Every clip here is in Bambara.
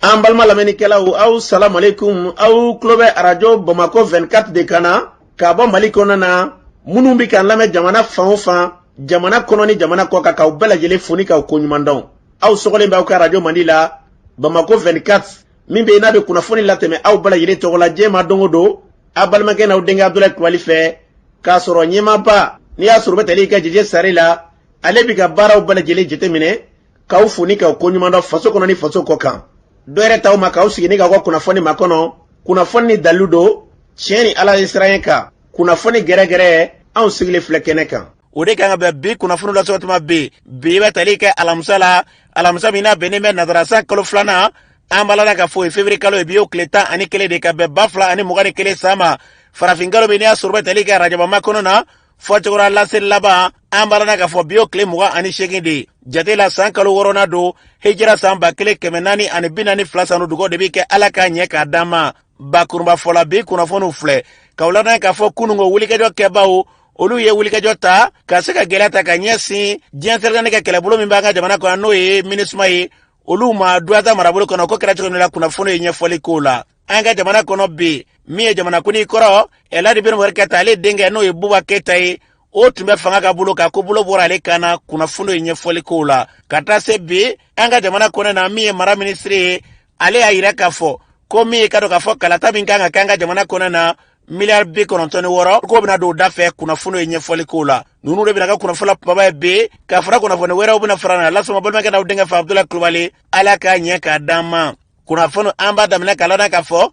An balima lamɛnnikɛlaw, aw salamalekun. Aw tulo bɛ arajo Bamakɔ 24 de kan na k'a bɔ Mali kɔnɔna na. Minnu bɛ k'an lamɛn jamana fan o fan, jamana kɔnɔ ni jamana kɔ kan, k'aw bɛɛ lajɛlen fo ni k'aw koɲuman dɔn. Aw sɔgɔlen bɛ aw ka arajo mandi la, Bamakɔ 24, min bɛ yen n'a bɛ kunnafoni latɛmɛ aw bɛɛ lajɛlen tɔgɔ la diɲɛ ma don o don, aw balimakɛ n'aw denkɛ Abudulayi Kulubali fɛ, k'a sɔrɔ ɲɛmaaba n'i y'a sɔrɔ bɛ tali kɛ Jeje Sare la, ale bɛ ka baaraw bɛɛ lajɛlen jateminɛ, k'aw fo ni k'aw koɲuman dɔn faso kɔnɔ ni faso kɔ kan. Dɔ yɛrɛ t'aw ma k'aw sigi ni k'aw ka kunnafoni makɔnɔ, kunnafoni ni dalilu don, tiɲɛ ni Ala ye siran kan, kunnafoni gɛrɛgɛrɛ. Anw sigilen filɛ kɛnɛ kan, o de kan ka bɛn bi kunnafoni lasɔrɔ tuma. Bi bɛ tali kɛ alamisa la, alamisa min n'a bɛnnen bɛ nazarasa kalo filanan, an b'a la ka fɔ o ye février kalo ye, bi y'o tile 11 de ka bɛn 2021 san ma. Farafin kalo bɛ n'i y'a sɔrɔ bɛ tali kɛ arajaba makɔnɔ na, fɔcogora laseli laban, an b'a la k'a fɔ bi y'o tile 28 de ye jate la, san kalo wɔɔrɔnan don, hijira san 1442 san. Dugawu de bɛ kɛ Ala k'a ɲɛ k'a d'an ma. Bakurunba fɔla, bi kunnafoniw filɛ k'aw ladɔn k'a fɔ kununko wulikajɔ kɛbaw, olu ye wulikajɔ ta ka se ka gɛlɛya ta ka ɲɛsin diɲɛ seleke ka kɛlɛbolo min b'an ka jamana kɔnɔ, n'o ye MINUSMA ye, olu ma Duwanza marabolo kɔnɔ. Ko kɛra cogo min na, kunnafoni ye ɲɛfɔli k'o la. An ka jamana kɔnɔ bi, min ye jamanakuntigi kɔrɔ Elhaji Ibrahim Bubakari Keyita, ale denkɛ n'o ye Buba Keyita ye, o tun bɛ fanga ka bolo kan, ko bolo bɔra ale kan na, kunnafoni ye ɲɛfɔli k'o la. Ka taa se bi, an ka jamana kɔnɔ na, min ye mara minisiri ye, ale y'a yira k'a fɔ ko min ye ka dɔn k'a fɔ kalata min kan ka kɛ an ka jamana kɔnɔ na, miliyari 96 k'o bɛna don o da fɛ, kunnafoni ye ɲɛfɔli k'o la. Ninnu de bɛna ka kunnafoni kumaba ye bi, ka fara kunnafoni wɛrɛw bɛna fara na lasɔmɔ balimakɛ n'aw denkɛ fɛ, Abudulayi Kulubali. Ala k'a ɲɛ k'a d'an ma. Kunnafoni an b'a daminɛ k'a ladɔn k'a fɔ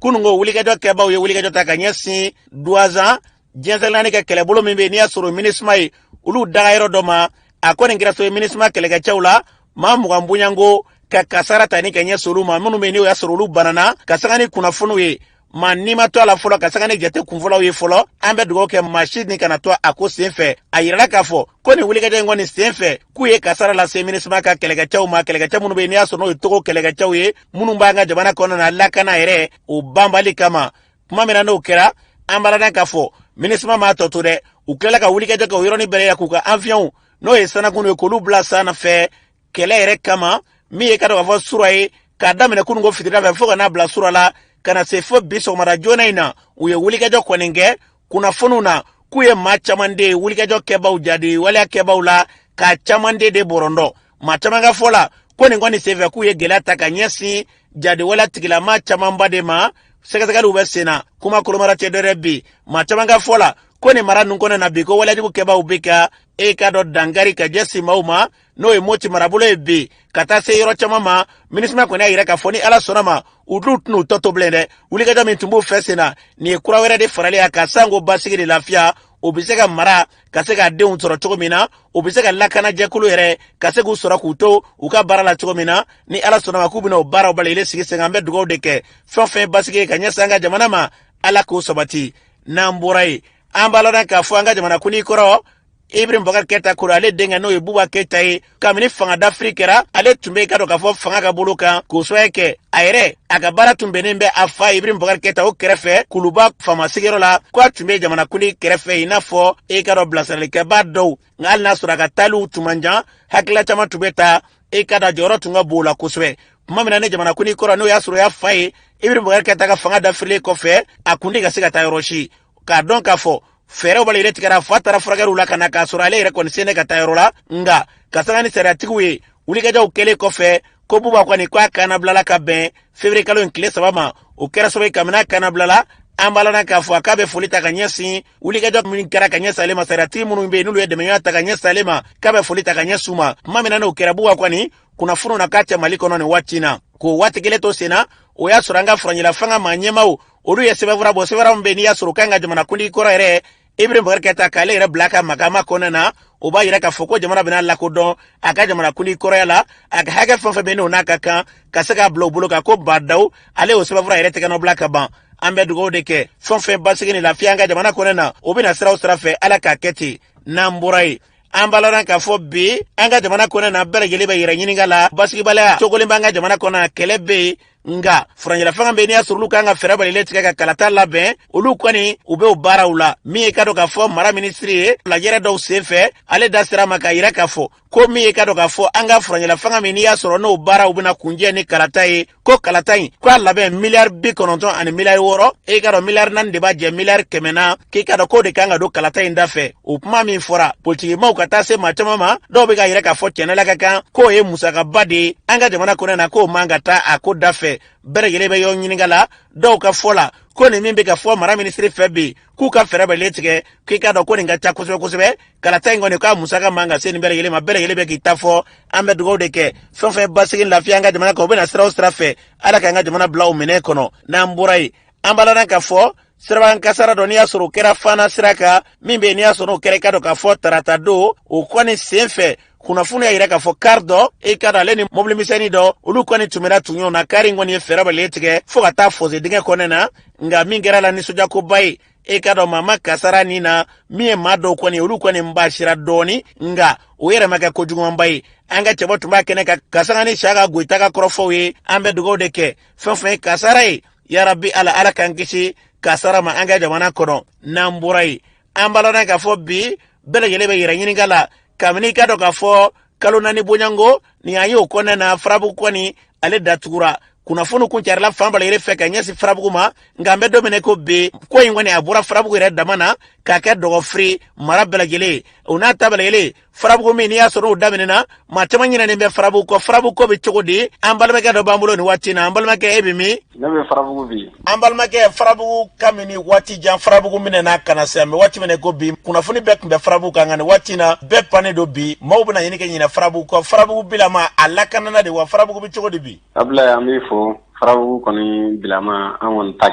kununko wulikajɔ kɛbaw ye wulikajɔ ta ka ɲɛsin Duwanzan diɲɛ seleke ka kɛlɛbolo min bɛ yen n'i y'a sɔrɔ MINUSMA ye, olu daga yɔrɔ dɔ ma. A kɔni kɛra so ye MINUSMA kɛlɛkɛcɛw la maa 20 bonyanko ka kasara ta ni ka ɲɛsin olu ma, minnu bɛ yen n'o y'a sɔrɔ olu banana. Ka sanga ni kunnafoniw ye, maa ni ma to a la fɔlɔ, ka sanga ni jate kunfɔlɔw ye fɔlɔ. An bɛ dugawu kɛ maa si ni kana to a ko sen fɛ. A yirala k'a fɔ ko nin wulikajɔ in kɔni sen fɛ, k'u ye kasara lase MINUSMA ka kɛlɛkɛcɛw ma, kɛlɛkɛcɛ minnu bɛ yen n'i y'a sɔrɔ n'o ye Togo kɛlɛkɛcɛw ye, minnu b'an ka jamana kɔnɔ na lakana yɛrɛ o banbali kama. Tuma min na n'o kɛra, an b'a ladɔn k'a fɔ MINUSMA m'a tɔ to dɛ, u tilala ka wulikajɔ kɛ o yɔrɔnin bɛɛ la k'u ka avion, n'o ye sanakunu ye, k'olu bila san fɛ kɛlɛ yɛrɛ kama. Min ye ka dɔn k'a fɔ sura ye, k'a daminɛ kununko fitirida fɛ fo ka n'a bila sura la, ka na se fo bi sɔgɔmada joona in na, u ye wulikajɔ kɔni kɛ. Kunnafoniw na, k'u ye maa caman de wulikajɔ kɛbaw jadi waleya kɛbaw la, k'a caman de bɔrɔndɔ. Maa caman ka fɔ la ko nin kɔni senfɛ, k'u ye gɛlɛya ta ka ɲɛsin jadi waleya tigilama camanba de ma. Sɛgɛsɛgɛliw bɛ sen na, kuma kolomara tɛ dɔ dɛ. Bi maa caman ka fɔ la ko nin mara ninnu kɔnɔ na bi, ko waleyajugu kɛbaw bɛ ka e ka dɔn dankari ka ɲɛsin maaw ma, n'o ye Moti marabolo ye bi, ka taa se yɔrɔ caman ma. MINUSMA kɔni y'a yira k'a fɔ ni Ala sɔnna ma, u dun tɛn'u tɔ to bilen dɛ. Wulikajɔ min tun b'u fɛ sen na, nin ye kura wɛrɛ de faralen a kan, sanko basigi de lafiya o bɛ se ka mara ka se k'a denw sɔrɔ cogo min na, o bɛ se ka lakanajɛkulu yɛrɛ ka se k'u sɔrɔ k'u to u ka baara la cogo min na. Ni Ala sɔnna ma, k'u bɛna o baaraw bɛɛ sigi sen kan. An bɛ dugawu de kɛ, fɛn o fɛn basigi ye ka ɲɛsin an ka jamana ma, Ala k'o sabati. N'an bɔra yen, an b'a ladɔn k'a fɔ an ka jamanakuntigi kɔrɔ Ibrahim Bubakari Keyita kɔrɔ, ale denkɛ n'o ye Buba Keyita ye, kabini fanga dafiri kɛra, ale tun bɛ i ka dɔn k'a fɔ fanga ka bolo kan, k'o sababu kɛ a yɛrɛ a ka baara tun bɛnnen bɛ a fa Ibrahim Bubakari Keyita o kɛrɛfɛ Kuluba faama sigiyɔrɔ la, ko a tun bɛ jamanakuntigi kɛrɛfɛ i n'a fɔ e ka dɔn bilasiralikɛbaa dɔw. Nka hali n'a sɔrɔ a ka taaliw tun man jan, hakilila caman tun bɛ ta, e ka da jɔyɔrɔ tun ka bon o la kosɛbɛ. Tuma min na ne jamanakuntigi kɔrɔ, n'o y'a sɔrɔ y'a fa ye Ibrahim Bubakari Keyita ka fanga dafirilen kɔfɛ, a kun tɛ ka se ka taa yɔrɔ si, k'a dɔn k'a fɔ fɛɛrɛw b'a yɛrɛ tigɛra. Fa taara furakɛliw la ka na, k'a sɔrɔ ale yɛrɛ kɔni sen tɛ ka taa yɔrɔ la. Nka ka sanga ni sariyatigiw ye, wulikajɔw kɛlen kɔfɛ, ko Buba kɔni ko a kannabilala ka bɛn février kalo in tile 3 ma. O kɛra sababu ye, kabini a kannabilala, an b'a ladɔn k'a fɔ a k'a bɛ foli ta ka ɲɛsin wulikajɔ min kɛra ka ɲɛsin ale ma, sariyatigi minnu bɛ yen n'olu ye dɛmɛɲɔgɔnya ta ka ɲɛsin ale ma, k'a bɛ foli ta ka ɲɛsin u ma. Tuma min na n'o kɛra, Buba kɔni kunnafoniw na k'a tɛ Mali kɔnɔ nin waati in na. K'o waati kelen to sen na, o y'a sɔrɔ an ka furancɛla fanga maa ɲɛmaaw, olu ye sɛbɛnfura bɔ, sɛbɛnfura min bɛ yen n'i y'a sɔrɔ u kan ka jamanakuntigi kɔrɔ yɛrɛ Ibrahim Bubakari Keyita k'ale yɛrɛ bila a ka makama kɔnɔna na. O b'a yira k'a fɔ ko jamana bɛna lakodɔn a ka jamanakuntigi kɔrɔya la, a ka hakɛ fɛn o fɛn bɛ yen n'o n'a ka kan ka se k'a bila o bolo kan, ko Badaw ale y'o sɛbɛnfura yɛrɛ tɛgɛnɔ bila ka ban. An bɛ dugawu de kɛ, fɛn o fɛn basigi ni lafiya an ka jamana kɔnɔna na, o bɛna sira o sira fɛ, Ala k'a kɛ ten. N'an bɔra yen, an b'a ladɔn k'a fɔ bi an ka jamana kɔnɔna na, bɛɛ lajɛlen bɛ yɛrɛ ɲininka la, basigibaliya cogolen b'an ka jamana kɔnɔ na, kɛlɛ bɛ yen. Nka furancɛla fanga bɛ n'i y'a sɔrɔ olu kan ka fɛɛrɛ balilen tigɛ ka kalata labɛn, olu kɔni u bɛ o baaraw la. Min ye ka dɔn k'a fɔ mara minisiri ye, lajɛrɛ dɔw sen fɛ, ale da sera ma k'a yira k'a fɔ Ko min ye ka dɔn k'a fɔ an ka furancɛla fanga min n'i y'a sɔrɔ n'o baaraw bɛna kuncɛ ni kalata ye, ko kalata in ko a labɛn 99 miliyari 6, e ka dɔn 4 miliyari de b'a jɛ 100 miliyari na, k'i ka dɔn k'o de kan ka don kalata in da fɛ. O kuma min fɔra politikimaw ka taa se maa caman ma, dɔw bɛ k'a yira k'a fɔ tiɲɛna ka kan k'o ye musakaba de ye an ka jamana kɔnɔ na, k'o man ka taa a ko da fɛ. Bɛɛ lajɛlen bɛ yɔrɔ ɲininka la. Dɔw ka fɔ la, ko nin min bɛ ka fɔ mara minisiri fɛ bi, k'u ka fɛɛrɛ bɛɛ tigɛ, k'i ka dɔn ko nin ka ca kosɛbɛ kosɛbɛ. Kalata in kɔni, k'a musaka man ka se nin bɛɛ lajɛlen ma. Bɛɛ lajɛlen bɛ k'i ta fɔ. An bɛ dugawu de kɛ, fɛn fɛn basigi, lafiya an ka jamana kan, o bɛna sira o sira fɛ, Ala k'an ka jamana bila o minɛ kɔnɔ. N'an bɔra yen, an b'a la k'a fɔ sirabakan kasara dɔ n'i y'a sɔrɔ o kɛra Fana sira kan, min bɛ yen n'i y'a sɔrɔ o kɛra, i ka dɔn k'a fɔ tarata don o kɔni sen fɛ, kunnafoni y'a yira k'a fɔ kari dɔ, e ka dɔn ale ni mobili misɛnnin dɔ, olu kɔni tun bɛna tun ɲɔgɔn na. Kari in kɔni ye fɛɛrɛ bɛɛ tigɛ fo ka taa fɔse dingɛ kɔnɛ na, nka min kɛra la nisɔndiyakoba ye, e ka dɔn maa ma kasara nin na. Min ye maa dɔw kɔni, olu kɔni baasira dɔɔni, nka o yɛrɛ ma kɛ kojugumanba ye. An ka cɛbɔ tun b'a kɛnɛ kan ka sanga ni Saka Goyita ka kɔrɔfɔw ye. An bɛ dugawu de kɛ, fɛn fɛn ye kasara ye, yarabi Ala, Ala k'an kisi kasara ma an ka jamana kɔnɔ. N'an bɔra yen, an b'a lɔn k'a fɔ bi bɛɛ lajɛlen bɛ yɛrɛ ɲininka la kabini i ka dɔn k'a fɔ kalo 4 bonyanko nin an ye o kɔnɔna na, Farabugu kɔni ale datugura. Kunnafoni kun carila fan bɛɛ lajɛlen fɛ ka ɲɛsin Farabugu ma, nka an bɛ don min ko bi, ko in kɔni a bɔra Farabugu yɛrɛ dama na k'a kɛ Dɔgɔfiri mara bɛɛ lajɛlen. O n'a ta bɛɛ lajɛlen, Farabugu min n'i y'a sɔrɔ o daminɛna, maa caman ɲinɛnen bɛ Farabugu kɔ. Farabugu ko bɛ cogo di? An balimakɛ dɔ b'an bolo nin waati na. An balimakɛ, e bɛ min? Ne bɛ Farabugu bi. An balimakɛ, Farabugu kabini waati jan Farabugu minɛna ka na se an bɛ waati min ko bi, kunnafoni bɛɛ tun bɛ Farabugu kan, nka nin waati na bɛɛ pannen don. Bi maaw bɛna ɲini ka ɲinɛ Farabugu kɔ. Farabugu bilama a lakanana de wa? Farabugu bɛ cogo di bi? Abulayi, an b'i fo. Farabugu kɔni bilama, an kɔni ta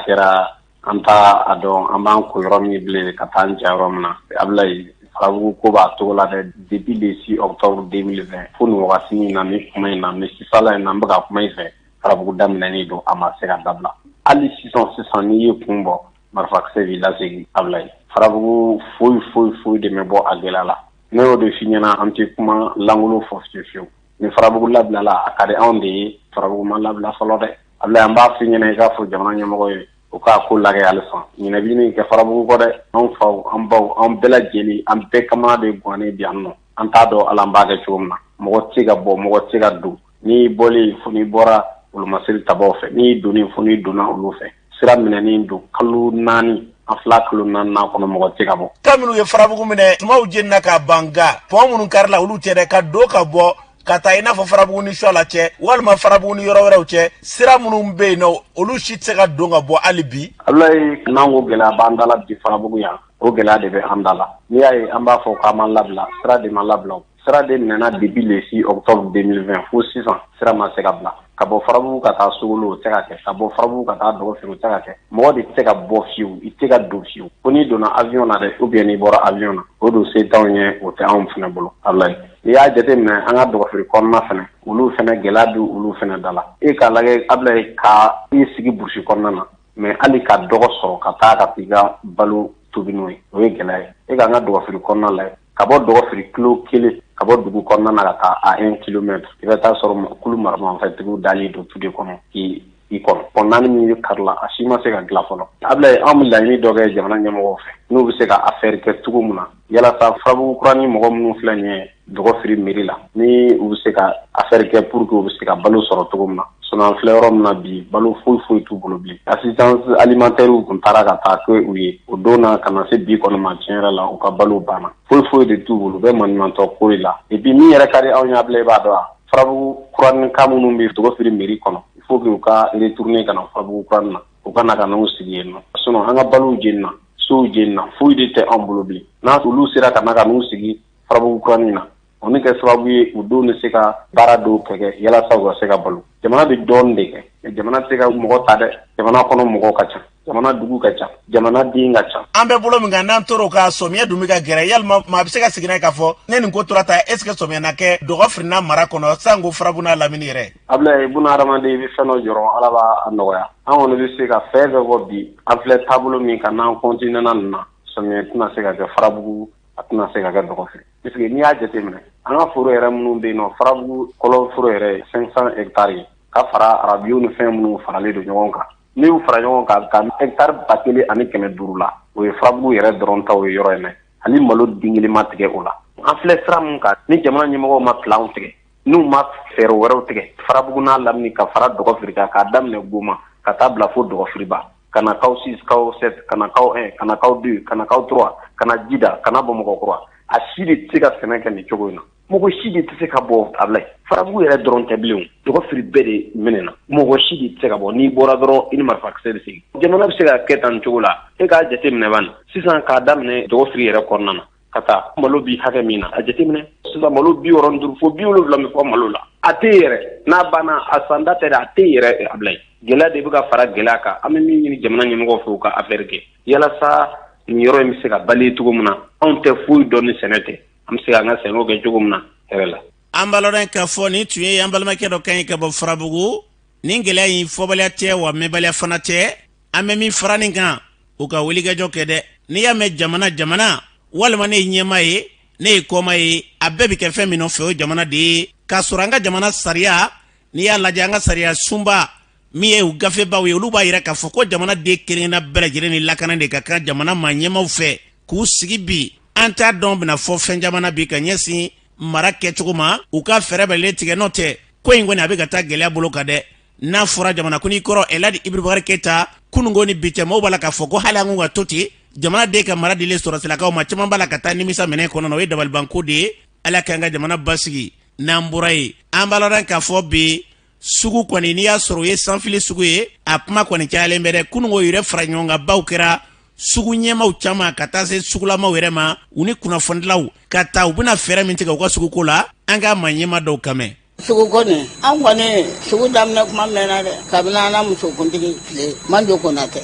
kɛra an t'a a dɔn an b'an ko yɔrɔ min bilen ka taa an ja yɔrɔ min na. Abulayi, Farabugu ko b'a cogo la dɛ. Depuis le 6 octobre 2020 fo nin wagati in na, ni kuma in na, ni sisala in na, an bɛ ka kuma in fɛ, Farabugu daminɛnen don, a ma se ka dabila. Hali sisan sisan, n'i ye kun bɔ, marifakisɛ b'i lasegin. Abulayi, Farabugu foyi foyi foyi de bɛ bɔ a gɛlɛya la. Ne y'o de f'i ɲɛna, an tɛ kuma lankolon fɔ fiyewu fiyewu. Ni Farabugu labilala, a ka di anw de ye. Farabugu ma labila fɔlɔ dɛ. Abulayi, an b'a f'i ɲɛna, i k'a fɔ jamana ɲɛmɔgɔ ye, u k'a ko lajɛ halisa. Ɲinɛ bɛ ɲini kɛ Farabugu kɔ dɛ. Anw faw, an baw, an bɛɛ lajɛlen, an bɛɛ kamana de gannen bi yan nɔ. An t'a dɔn ala an b'a kɛ cogo min na. Mɔgɔ tɛ se ka bɔ, mɔgɔ tɛ se ka don. N'i bɔlen fo n'i bɔra wolomasiri tabaw fɛ, n'i donni fo n'i donna olu fɛ. Sira minɛnen don kalo 4, an fila kalo naaninan kɔnɔ, mɔgɔ tɛ ka bɔ. Ka minnu ye Farabugu minɛ, tumaw jenina k'a ban, nka pɔn minnu karila, olu tɛ dɛ. Ka don ka bɔ ka taa i n'a fɔ Farabugu ni Suala cɛ, walima Farabugu ni yɔrɔ wɛrɛw cɛ, sira minnu bɛ yen nɔ, olu si tɛ se ka don ka bɔ hali bi. Abulayi, n'an ko gɛlɛya b'an da la bi Farabugu yan, o gɛlɛya de bɛ an da la. N'i y'a ye an b'a fɔ k'an m'an labila, sira de ma labila. Sira de minɛna depuis le 6 octobre 2020 fo sisan, sira ma se ka bila. Ka bɔ Farabugu ka taa Sogolo, o tɛ ka kɛ. Ka bɔ Farabugu ka taa Dɔgɔfiri, o tɛ ka kɛ. Mɔgɔ de tɛ se ka bɔ fiyewu, i tɛ ka don fiyewu, fo n'i donna avion na dɛ, ou bien n'i bɔra avion na. O don se t'anw ye, o tɛ anw fana bolo. Abulayi, n'i y'a jateminɛ, an ka Dɔgɔfiri kɔnɔna fana, olu fana gɛlɛya bɛ olu fana da la. E k'a lajɛ, Abulayi, ka i sigi burusi kɔnɔna na, mais hali ka dɔgɔ sɔrɔ ka taa ka t'i ka balo tobi n'o ye, o ye gɛlɛya ye. E k'an ka Dɔgɔfiri kɔnɔna lajɛ, ka bɔ Dɔgɔfiri kilo 1, ka bɔ dugu kɔnɔna na ka taa à 1 kilomètre, i bɛ taa sɔrɔ kulu maramafɛntigiw dalen don tu de kɔnɔ k'i i kɔnɔ. Pɔn 4 min bɛ kari la, a si ma se ka dilan fɔlɔ. Abulayi, anw bɛ laɲini dɔ kɛ jamana ɲɛmɔgɔw fɛ, n'u bɛ se ka affaire kɛ cogo min na yalasa Farabugu kura ni mɔgɔ minnu filɛ nin ye Dɔgɔfiri mairie la, ni u bɛ se ka affaire kɛ pour que u bɛ se ka balo sɔrɔ cogo min na. Sinon an filɛ yɔrɔ min na bi, balo foyi foyi t'u bolo bilen. Assistance alimentaire kun taara ka taa kɛ u ye o don na, ka na se bi kɔni ma, tiɲɛ yɛrɛ la, u ka balo banna, foyi foyi de t'u bolo, u bɛ maɲumantɔ ko de la. Et puis min yɛrɛ ka di anw ye, Abulayi, i b'a dɔn wa, Farabugu kuranin ka minnu bɛ Dɔgɔfiri mairie kɔnɔ, il faut que u ka retourner ka na Farabugu kuranin na, u ka na ka n'u sigi yen nɔ. Sinon an ka balow jenina, sow jenina, foyi de tɛ anw bolo bilen. N'a olu sera ka na ka n'u sigi Farabugu kuranin na, o ni kɛ sababu ye u denw bɛ se ka baara dɔw kɛ yalasa u ka se ka balo. Jamana bɛ dɔɔnin de kɛ, jamana tɛ se ka mɔgɔ ta dɛ. Jamana kɔnɔ mɔgɔw ka ca, jamana dugu ka ca, jamana den ka ca. An bɛ bolo min kan, n'an tor'o ka sɔmiya dun bɛ ka gɛrɛ, yalima maa bɛ se ka segin n'a ye k'a fɔ ne nin ko tora ta, est ce que sɔmiya na kɛ Dɔgɔfiri n'a mara kɔnɔ sanko Farabu n'a lamini yɛrɛ? Abulayi, buna hadamaden, i bɛ fɛn dɔ jɔrɔ, Ala b'a nɔgɔya. An kɔni bɛ se ka fɛn fɛn fɔ bi, an filɛ taabolo min kan, n'an continuer na nin na, sɔmiya tɛna se ka kɛ Farabugu, a tɛna se ka kɛ Dɔgɔfiri, puisque n'i y'a jateminɛ, an ka foro yɛrɛ minnu bɛ yen nɔ, Farabugu kɔlɔn foro yɛrɛ ye 500 hectares ye, ka fara arabiw ni fɛn minnu faralen don ɲɔgɔn kan. N'i y'u fara ɲɔgɔn kan, ka hectare 1500 la, o ye Farabugu yɛrɛ dɔrɔn taw ye yɔrɔ in na. Hali malo den kelen ma tigɛ o la. An filɛ sira min kan, ni jamana ɲɛmɔgɔw ma plan tigɛ, n'u ma fɛɛrɛ wɛrɛw tigɛ, Farabugu n'a lamini, ka fara Dɔgɔfiri kan, k'a daminɛ Goma ka taa bila fo Dɔgɔfiriba, ka na Kaw 6, Kaw 7, ka na Kaw 1, ka na Kaw 2, ka na Kaw 3, ka na Jida, ka na Bamakɔkura, a si de tɛ se ka sɛnɛ kɛ nin cogo in na. Mɔgɔ si de tɛ se ka bɔ Ablaye. Farabugu yɛrɛ dɔrɔn tɛ bilen, Dɔgɔfiri bɛɛ de minɛna. Mɔgɔ si de tɛ se ka bɔ. N'i bɔra dɔrɔn, i ni marifakisɛ bɛ segin. Jamana bɛ se ka kɛ tan cogo la? E k'a jate minɛ bani, sisan k'a daminɛ Dɔgɔfiri yɛrɛ kɔnɔna na ka taa, malo bi hakɛ min na, a jateminɛ sisan, malo 65 fo 70 bɛ fɔ malo la. A tɛ yɛrɛ n'a banna, a sanda tɛ dɛ, a tɛ yɛrɛ, Ablaye. Gɛlɛya de bɛ ka fara gɛlɛya kan. An bɛ min ɲini jamana ɲɛmɔgɔw fɛ, u ka affaire kɛ yalasa nin yɔrɔ in bɛ se ka balayer cogo min na. Anw tɛ foyi dɔn ni sɛnɛ tɛ, an bɛ se k'an ka sɛnɛw kɛ cogo min na hɛrɛ la. An b'a lɔn k'a fɔ nin tun ye an balimakɛ dɔ kan ye ka bɔ Farabugu. Nin gɛlɛya in, fɔbaliya tɛ wa mɛnbaliya fana tɛ. An bɛ min fara nin kan, u ka wulikajɔ kɛ dɛ. N'i y'a mɛn jamana, jamana, walima ne ye ɲɛmaa ye, ne ye kɔma ye, a bɛɛ bɛ kɛ fɛn min nɔfɛ, o ye jamana de ye. K'a sɔrɔ an ka jamana sariya, n'i y'a lajɛ, an ka sariya sunba min ye u gafebaw ye, olu b'a yira k'a fɔ ko jamana den kelenna bɛɛ lajɛlen ni lakana de ka kan jamana maa ɲɛmaw fɛ k'u sigi. Bi an t'a dɔn bɛna fɔ fɛn jamana bi ka ɲɛsin mara kɛcogo ma, u ka fɛɛrɛ bɛlen tigɛ. N'o tɛ, ko in kɔni a bɛ ka taa gɛlɛya bolo kan dɛ. N'a fɔra jamanakuntigi kɔrɔ Elhaji Ibrahim Boubacar Keita, kununko ni bi cɛ, maaw b'a la k'a fɔ ko hali an kun ka to ten, jamana den ka mara dilen sɔrɔsilakaw ma, caman b'a la ka taa nimisa minɛ kɔnɔ. O ye dabalibanko de ye. Ala k'an ka jamana basigi. N'an bɔra yen, an b'a lɔn k'a fɔ bi sugu kɔni, n'i y'a sɔrɔ o ye sanfili sugu ye, a kuma kɔni cayalen bɛ dɛ. Kununko yɛrɛ fara ɲɔgɔn kan baw kɛra sugu ɲɛmaw caman ka taa se sugulamaw yɛrɛ ma, u ni kunnafonidilaw ka taa, u bɛna fɛɛrɛ min tigɛ u ka suguko la. An ka maa ɲɛma dɔw kan mɛn. Sugu kɔni, an kɔni sugu daminɛ kuma mɛnna dɛ. Kabini an na musokuntigi tile, Manjo Konatɛ,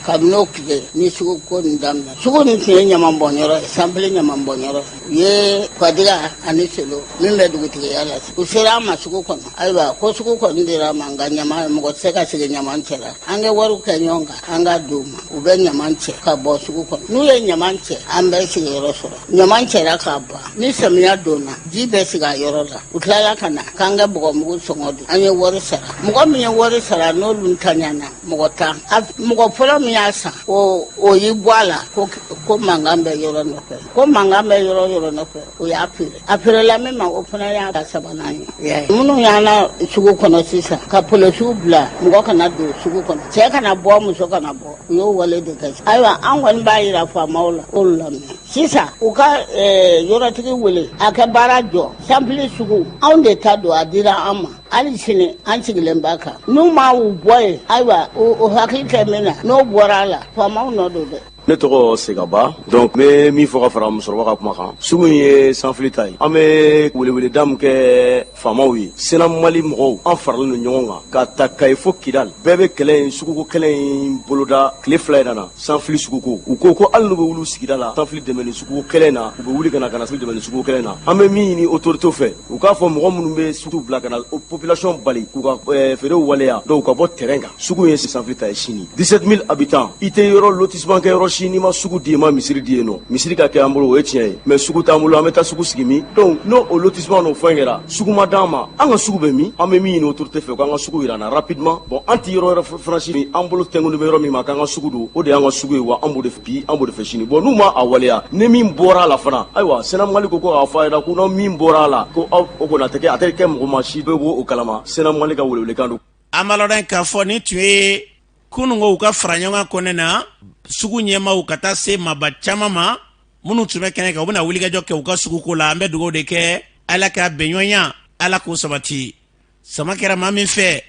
kabini o tile ni sugu ko nin daminɛ. Sugu nin tun ye ɲamanbɔnyɔrɔ ye, sanfili ɲamanbɔnyɔrɔ. U ye kɔdiga ani selo min bɛ dugutigiya la, u sera an ma sugu kɔnɔ. Ayiwa, ko sugu kɔni dira an ma, nka ɲama, mɔgɔ tɛ se ka sigi ɲaman cɛ la. An kɛ wariw kɛ ɲɔgɔn kan, an ka di u ma, u bɛ ɲaman cɛ ka bɔ sugu kɔnɔ. N'u ye ɲaman cɛ, an bɛ sigiyɔrɔ sɔrɔ. Ɲaman cɛra k'a ban, ni samiya donna, ji bɛ sigi a yɔrɔ la. U tilala ka na k'an ka bɔgɔmugu sɔngɔ di. An ye wari sara. Mɔgɔ min ye wari sara, n'olu ntanyana, mɔgɔ 10, mɔgɔ fɔlɔ min y'a san, o y'i bɔ a la ko mankan bɛ yɔrɔ nɔfɛ, ko mankan bɛ yɔrɔ yɔrɔ nɔfɛ. O y'a feere, a feerela min ma, o fana y'a sabanan ye. Minnu y'an na sugu kɔnɔ sisan, ka polisiw bila mɔgɔ kana don sugu kɔnɔ, cɛ kana bɔ, muso kana bɔ, u y'o wale de kɛ. Ayiwa, an kɔni b'a yira faamaw la k'olu lamɛn sisan, u ka yɔrɔtigi wele, a ka baara jɔ. Sanfili sugu, anw de ta don, a dira an ma. Hali sini an sigilen b'a kan. N'u ma u bɔ yen, ayiwa, o hakili tɛ min na, n'o bɔra a la, faamaw nɔ don dɛ. Ne tɔgɔ Segaba. Donc n bɛ min fɔ ka fara musokɔrɔba ka kuma kan, sugu in ye sanfili ta ye. An bɛ weleweleda min kɛ faamaw ye, Sena Mali mɔgɔw, an faralen don ɲɔgɔn kan ka ta Kayi fo Kidal, bɛɛ bɛ kɛlɛ in, suguko kɛlɛ in boloda. Tile 2 in nana sanfili suguko, u ko ko hali n'u bɛ wuli sigida la sanfili dɛmɛ ni suguko kɛlɛ in na, u bɛ wuli ka na sanfili dɛmɛ ni suguko kɛlɛ in na. An bɛ min ɲini autorité fɛ, u k'a fɔ mɔgɔ minnu bɛ sugu bila ka na population bali k'u ka feerew waleya, donc ka bɔ terrain kan. Sugu ye sanfili ta ye. Sini 17 000 habitants, i tɛ yɔrɔ lotissement kɛ yɔrɔ si n'i ma sugu di, i ma misiri di yen nɔ. Misiri ka kɛ an bolo, o ye tiɲɛ ye, mais sugu t'an bolo. An bɛ taa sugu sigi min? Donc n'o o lotissement n'o fɛn kɛra, sugu ma d'an ma, an ka sugu bɛ min? An bɛ min ɲini autorité fɛ, k'an ka sugu yira an na rapidement. Bon, an tɛ yɔrɔ wɛrɛ franchi, an bolo tɛnkunnen bɛ yɔrɔ min ma k'an ka sugu don, o de y'an ka sugu ye wa. An b'o de fɛ bi, an b'o de fɛ sini. Bon, n'u ma a waleya, ni min bɔra a la fana, ayiwa, Sena Mali ko k'a fɔ a ɲɛna ko n'aw min bɔra a la, ko aw o kɔni a tɛ kɛ, a tɛ kɛ mɔgɔ ma si bɛɛ b'o kalama. Sena Mali ka welewelekan don. An b'a lɔn k'a fɔ nin tun ye kununko u ka fara ɲɔgɔn kan kɔnɛ na, sugu ɲɛmaw ka taa se maaba caman ma minnu tun bɛ kɛnɛ kan, u bɛna wulikajɔ kɛ u ka suguko la. An bɛ dugawu de kɛ, Ala ka bɛnɲɔgɔnya, Ala k'o sabati. Sama kɛra maa min fɛ,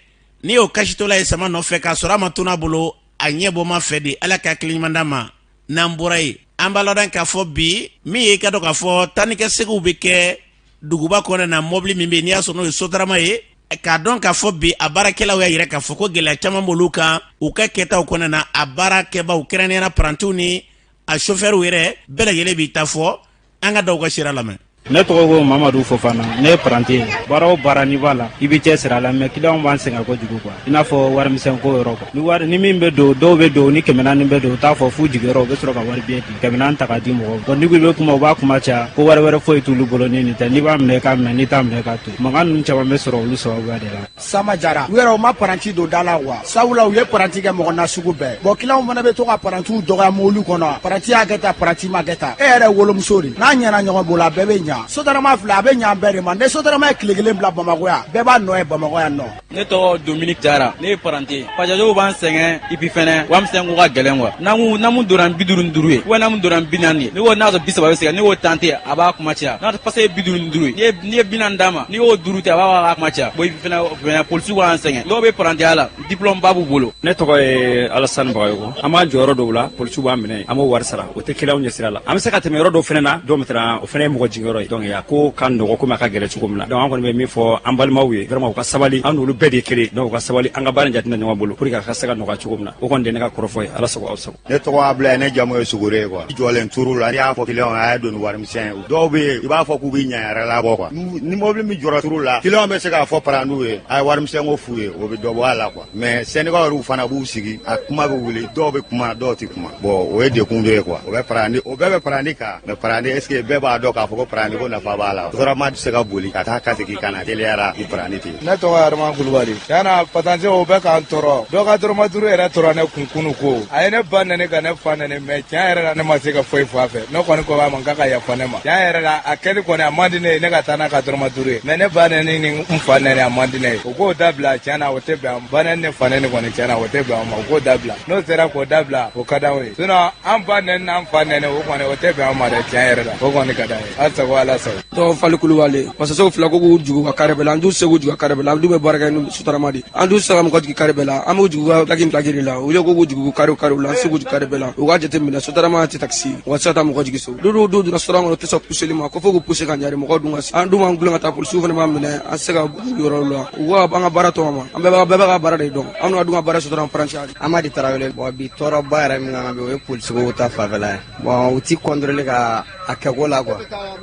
n'i y'o kasitɔla ye sama nɔfɛ k'a sɔrɔ a ma to n'a bolo, a ɲɛ bɔ ma fɛ de. Ala ka hakili ɲuman d'a ma. N'an bɔra yen, an b'a lɔn k'a fɔ bi min ye, i ka dɔn k'a fɔ taanikɛseginw bɛ kɛ duguba kɔnɔ na, mɔbili min bɛ yen n'i y'a sɔrɔ n'o ye Sotarama ye, k'a dɔn k'a fɔ bi a baarakɛlaw y'a yira k'a fɔ ko gɛlɛya caman b'olu kan u ka kɛtaw kɔnɔ na. A baarakɛbaw, kɛrɛnkɛrɛnnenya parantiw ni a sofɛriw yɛrɛ, bɛɛ lajɛlen b'i ta fɔ. An ka dɔw ka sira lamɛn. Ne tɔgɔ ko Mamadu Fofana, ne ye paranti ye. Baara o baara n'i b'a la, i b'i cɛ siri a la, mais kiliyanw b'an sɛgɛn kojugu quoi, i n'a fɔ warimisɛn ko yɔrɔ quoi. Ni wari ni min bɛ don, dɔw bɛ don ni 400 bɛ don, u t'a fɔ f'u jigiyɔrɔ, u bɛ sɔrɔ ka wari biye di, 400 ta k'a di mɔgɔw ma. N'i ko i bɛ kuma, u b'a kuma caya ko wari wɛrɛ foyi t'olu bolo ni nin tɛ. N'i b'a minɛ, i k'a minɛ, n'i t'a minɛ, i k'a to yen. Mankan ninnu caman bɛ sɔrɔ olu sababuya de la. Sama Jara, u yɛrɛ u ma paranti don da la wa, sabula u ye paranti kɛ mɔgɔ na sugu bɛɛ. Bɔn, kiliyanw fana bɛ to ka parantiw dɔgɔya mobili kɔnɔ. Paranti y'a kɛ tan, paranti ma kɛ tan. E yɛrɛ wolomuso de, n'a ɲɛna ɲɔgɔn bolo, a bɛɛ bɛ ɲa. ɲa. Sotarama filɛ, a bɛ ɲa an bɛɛ de ma. Ni sotarama ye tile kelen bila Bamakɔ yan, bɛɛ b'a nɔ ye Bamakɔ yan nɔ. Ne tɔgɔ Dominique Jara, ne ye paranti ye. Bajajiw b'an sɛgɛn, et puis fɛnɛ warimisɛn ko ka gɛlɛn quoi. N'an mun donna 55 ye, ou n'an mun donna 40 ye, n'i ko n'a sɔrɔ 30 bɛ se ka, n'i ko tan tɛ, a b'a kuma caya. N'a pase ye 55 ye, n'i ye 40 d'a ma, n'i y'o duuru tɛ, a b'a fɔ k'a kuma caya. Bon, et puis fɛnɛ polisiw b'an sɛgɛn. Dɔw bɛ parantiya la, diplôme ba b'u bolo. Ne tɔgɔ ye Alasani Bagayogo. An b'an jɔ yɔrɔ dɔw la, polisiw b'an minɛ, an b'o wari sara. O tɛ kiliyanw ɲɛ sira la. An bɛ se ka tɛmɛ yɔrɔ dɔw fɛnɛ na, dɔw maintenant o fɛnɛ ye mɔgɔ jigiyɔrɔ ye. Donc a ko ka nɔgɔ komi a ka gɛlɛn cogo min na. Donc an kɔni bɛ min fɔ an balimaw ye, vraiment u ka sabali, an n'olu bɛɛ de ye kelen. Donc u ka sabali, an ka baara in jateminɛ ɲɔgɔn bolo pour que a ka se ka nɔgɔya cogo min na. O kɔni de ye ne ka kɔrɔfɔ ye. Ala sago aw sago. Ne tɔgɔ Abulaye, ne jamu ye Sugure ye quoi. I jɔlen turu la, n'i y'a fɔ kiliyanw a ye don ni warimisɛn ye. Dɔw bɛ yen, i b'a fɔ k'u bɛ ɲa yɛrɛ labɔ quoi. Ni mobili min jɔra turu la, kiliyanw bɛ se k'a fɔ parandiw ye, a ye warimisɛn ko f'u ye, o bɛ dɔ bɔ a la quoi. Mais syndicat yɛrɛw fana b'u sigi, a kuma bɛ wuli, dɔw bɛ kuma, dɔw tɛ kuma. Bon, o ye dekun dɔ ye quoi. O bɛ parandi, o bɛɛ bɛ parandi kan. Mais parandi, est ce que bɛɛ b'a dɔn k'a fɔ ko parandi ko nafa b'a la? Sotarama tɛ se ka boli ka taa ka segin ka na teliyara ni parandi tɛ. Ne tɔgɔ ye Arama Kulubali. Tiɲɛ na, patantiw o bɛ k'an tɔɔrɔ. Dɔ ka dɔrɔmɛ duuru yɛrɛ tora ne kun kunu ko. A ye ne ba nɛni ka ne fa nɛni, mais tiɲɛ yɛrɛ la, ne ma se ka foyi fɔ a fɛ. Ne kɔni ko a ma k'a ka yafa ne ma. Tiɲɛ yɛrɛ la, a kɛli kɔni a man di ne ye ne ka taa n'a ka dɔrɔmɛ duuru ye. Mais ne ba nɛni ni n fa nɛni, a man di ne ye. U k'o dabila, tiɲɛ na, o tɛ bɛn. Ba nɛni ni fa nɛni kɔni, tiɲɛ na, o tɛ bɛn an ma. U k'o dabila. N'o sera k'o dabila, o ka d'anw ye. Sinon an ba nɛni n'an fa nɛni, o kɔni o tɛ bɛn an ma dɛ, tiɲɛ yɛrɛ la. O kɔni ka d'an ye. Aw sago, Ala sago. Tɔgɔ Fali Kulubali. Masasɛw fila ko k'u jigin u ka kare bɛɛ la. An dun se k'u jigin kare bɛɛ la. An dun bɛ baara kɛ ni sotarama de. An dun se ka mɔgɔ jigin kare bɛɛ la. An b'u jigin u ka plaque plaque de la. U ye ko k'u jigin kare kare la. An se k'u jigin kare bɛɛ la. U ka jate minɛ, sotarama tɛ taxi. U ka se ka taa mɔgɔ jigin so. Dɔw dun donna sotarama kɔnɔ, u tɛ sɔn puseli ma. Ko fo k'u puse ka ɲa de, mɔgɔw dun ka se. An dun b'an gulon ka taa, polisiw fana b'an minɛ. An se ka yɔrɔ la. U ka an ka baara tɔgɔ ma. An bɛɛ bɛ ka baara de dɔn. An dun ka baara sotarama parantiya. Amadi Tarawele. Bon, bi tɔɔrɔba yɛrɛ min kan bi, o ye polisiko ta fanfɛla ye. Bon, u ti contrôler ka a kɛko la quoi.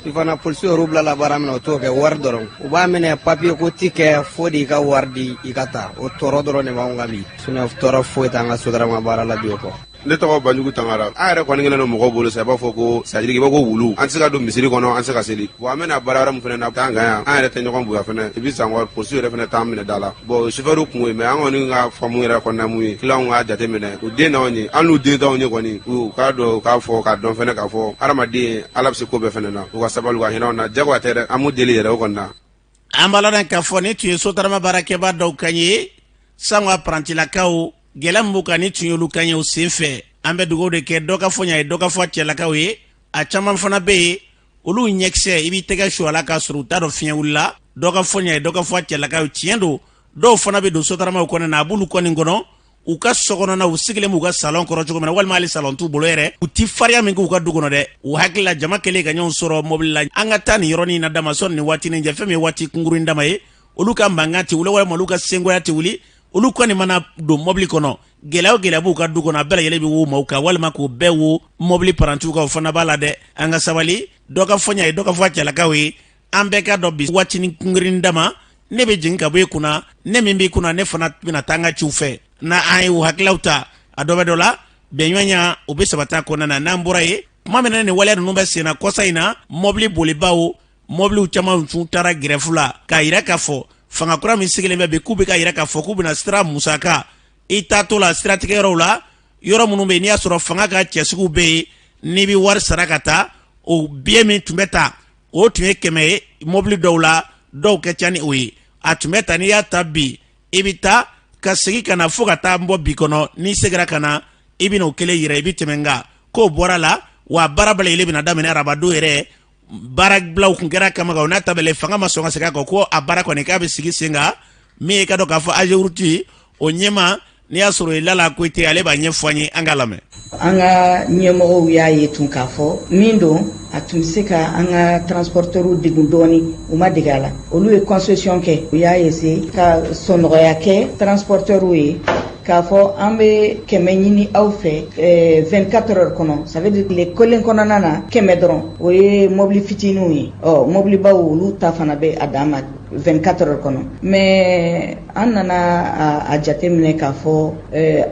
I fana polisi yɛrɛ bilala baara min na, o t'o kɛ, wari dɔrɔn u b'a minɛ, papier ko ti kɛ, fo de i ka wari di i ka taa. O tɔɔrɔ dɔrɔn de b'anw kan bi, sinon tɔɔrɔ foyi t'an ka sotarama baara la bi o kɔ. Ne tɔgɔ Banjugu Tangara. An yɛrɛ kɔni kɛlen don mɔgɔw bolo sa, i b'a fɔ ko sadiri, i b'a ko wulu. An tɛ se ka don misiri kɔnɔ, an tɛ se ka seli. Bon, an bɛna baara wɛrɛ min fana na t'an kan yan, an yɛrɛ tɛ ɲɔgɔn bonya fana. I bɛ san wari, polisiw yɛrɛ fana t'an minɛ da la. Bon, sofɛriw kun ye, mais an kɔni ka faamu yɛrɛ kɔnɔna mun ye, kiliyanw k'a jate minɛ, u den n'anw ye, an n'u den t'anw ye kɔni. U k'a dɔn, u k'a fɔ k'a dɔn fana k'a fɔ hadamaden, Ala bɛ se ko bɛɛ fana na. U ka sabali, u ka hinɛ na, jagoya tɛ dɛ, an m'u deli yɛrɛ o kɔni na. An b'a lɔn k'a fɔ nin tun ye sotarama baarakɛbaa dɔw kan ye, sango a parantilakaw. Gɛlɛya min b'u kan, nin tun y'olu kan ye. O sen fɛ, an bɛ dugawu de kɛ, dɔ ka fɔ ɲa ye, dɔ ka fɔ a cɛlakaw ye. A caman fana bɛ yen, olu ɲɛkisɛ i b'i tɛgɛ su a la k'a sɔrɔ u t'a dɔn fiɲɛ wulila. Dɔ ka fɔ ɲa ye, dɔ ka fɔ a cɛlakaw ye. Tiɲɛ don, dɔw fana bɛ don sotaramaw kɔnɔ na, a b'olu kɔni kɔnɔ u ka so kɔnɔna, u sigilen b'u ka salon kɔrɔ cogo min na, walima hali salon t'u bolo yɛrɛ, u ti fariya min k'u ka du kɔnɔ dɛ. U hakili la, jama kɛlen ka ɲɔgɔn sɔrɔ mobili la, an ka taa nin yɔrɔnin na dama sɔnni nin waatinin cɛ, fɛn min ye waati kunkurun dama ye, olu ka mankan tɛ wuli walima olu ka sengoya tɛ wuli. Olu kɔni mana don mobili kɔnɔ, gɛlɛya o gɛlɛya b'u ka du kɔnɔ, a bɛɛ lajɛlen bɛ wo maaw kan walima k'o bɛɛ wo mobili parantiw kan. O fana b'a la dɛ. An ka sabali, dɔ ka fɔ ɲa ye, dɔ ka fɔ a cɛlakaw ye. An bɛɛ ka dɔn bi waatinin kunkurunin dama, ne bɛ jigin ka bɔ e kunna, ne min b'i kunna, ne fana bɛna taa n ka ciw fɛ. Na an ye o hakililaw ta, a dɔ bɛ dɔ la, bɛnɲɔgɔnya o bɛ sabati a kɔnɔna na. N'an bɔra yen tuma min na, nin waleya ninnu bɛ senna kɔsa in na, mɔbili bolibaw, mɔbiliw caman tun taara grève la k'a yira k'a fɔ fanga kura min sigilen bɛ bi, k'u bɛ ka yira k'a fɔ k'u bɛna sira musaka i taatɔ la siratigɛyɔrɔw la, yɔrɔ minnu bɛ yen n'i y'a sɔrɔ fanga ka cɛsigiw bɛ yen, n'i bɛ wari sara ka taa, o biye min tun bɛ ta, o tun ye 100 ye mɔbili dɔw la, dɔw ka ca ni o ye. A tun bɛ ta, n'i y'a ta bi, i bɛ taa ka segin ka na fo ka taa bɔ bi kɔnɔ, n'i seginna ka na, i bɛna o kelen yira, i bɛ tɛmɛ. Nka k'o bɔra la wa, baara bɛɛ lajɛlen bɛna daminɛ arabadon yɛrɛ. Baarabilaw kun kɛra kama kan, o n'a ta bɛɛ, fanga ma sɔn ka segin a kɔ ko a baara kɔni k'a bɛ sigi sen kan. Min ye ka dɔn k'a fɔ AGEROUTE o ɲɛmaa, n'i y'a sɔrɔ ye Lala Koyite, ale b'a ɲɛfɔ an ye, an k'a lamɛn. An ka ɲɛmɔgɔw y'a ye tun k'a fɔ min don, a tun bɛ se ka an ka transporteurs degun dɔɔni, u ma dege a la. Olu ye concession kɛ, u y'a essayer ka sɔnɔgɔya kɛ transporteurs ye k'a fɔ an bɛ 100 ɲini aw fɛ 24 heures kɔnɔ, ça veut dire tile kelen kɔnɔna na, 100 dɔrɔn. O ye mobili fitininw ye. Ɔ, mobilibaw, olu ta fana bɛ a dan ma. 24 heures kɔnɔ. Mais an nana a jateminɛ k'a fɔ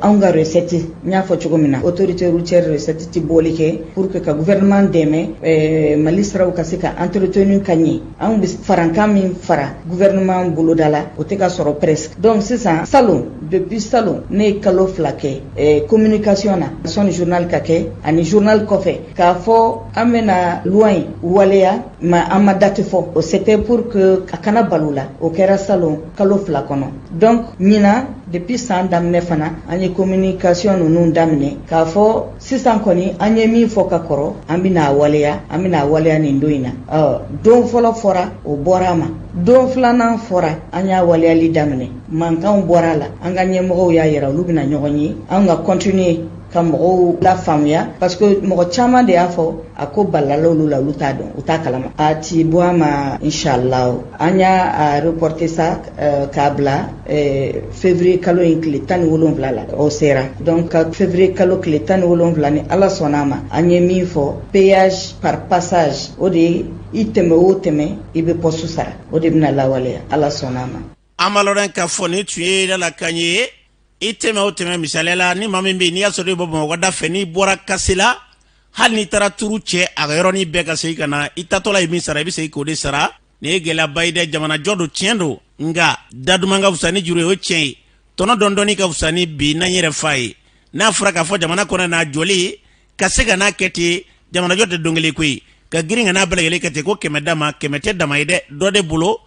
anw ka recette, n y'a fɔ cogo min na, autorité routière recette tɛ bɔli kɛ pour que ka gouvernement dɛmɛ Mali siraw ka se ka entretenu ka ɲɛ. Anw bɛ farankan min fara gouvernement boloda la, o tɛ ka sɔrɔ presque. Donc sisan, salon, depuis salon, ne ye kalo 2 kɛ communication na sɔnni journal ka kɛ ani journal kɔfɛ, k'a fɔ an bɛna loi in waleya, mais an ma date fɔ. O c'était pour que a kana balo la. O kɛra salon kalo 2 kɔnɔ. Donc ɲinan, depuis san daminɛ fana, an ye communication ninnu daminɛ k'a fɔ sisan kɔni, an ye min fɔ ka kɔrɔ, an bɛna a waleya, an bɛna a waleya nin don in na. Ɔ don fɔlɔ fɔra, o bɔra a ma. Don filanan fɔra, an y'a waleyali daminɛ, mankanw bɔra a la. An ka ɲɛmɔgɔw y'a yira olu bɛna ɲɔgɔn ye, an ka continuer ka mɔgɔw lafaamuya, parce que mɔgɔ caman de y'a fɔ a ko balala olu la, olu t'a dɔn, u t'a kalama. A ti bɔ a ma, inshallah. An y'a reporter sa k'a bila février kalo in tile 17 la. O sera donc ka février kalo tile 17, ni Ala sɔnna a ma. An ye min fɔ, péage par passage, o de ye i tɛmɛ o tɛmɛ, i bɛ poste sara, o de bɛna lawaleya, Ala sɔnna a ma. An b'a lɔn k'a fɔ nin tun ye lalakan ye. I tɛmɛ o tɛmɛ, misaliya la, ni maa min bɛ yen, n'i y'a sɔrɔ i bɔ Bamakɔ da fɛ, n'i bɔra Kasela, hali n'i taara turu cɛ a ka yɔrɔnin bɛɛ, ka segin ka na, i tatɔ la ye min sara, i bɛ segin k'o de sara. Nin ye gɛlɛyaba ye dɛ. Jamanajɔ don, tiɲɛ don, nka da duman ka fisa ni juru ye, o tiɲɛ ye. Tɔnɔ dɔɔni ka fisa ni bi n'an yɛrɛ fa ye. N'a fɔra k'a fɔ jamana kɔnɔ n'a jɔli ka se ka n'a kɛ ten, jamanajɔ tɛ don kelen koyi. Ka girin ka n'a bɛɛ lajɛlen kɛ ten ko 100 dama, 100 tɛ dama ye dɛ. Dɔ de bolo,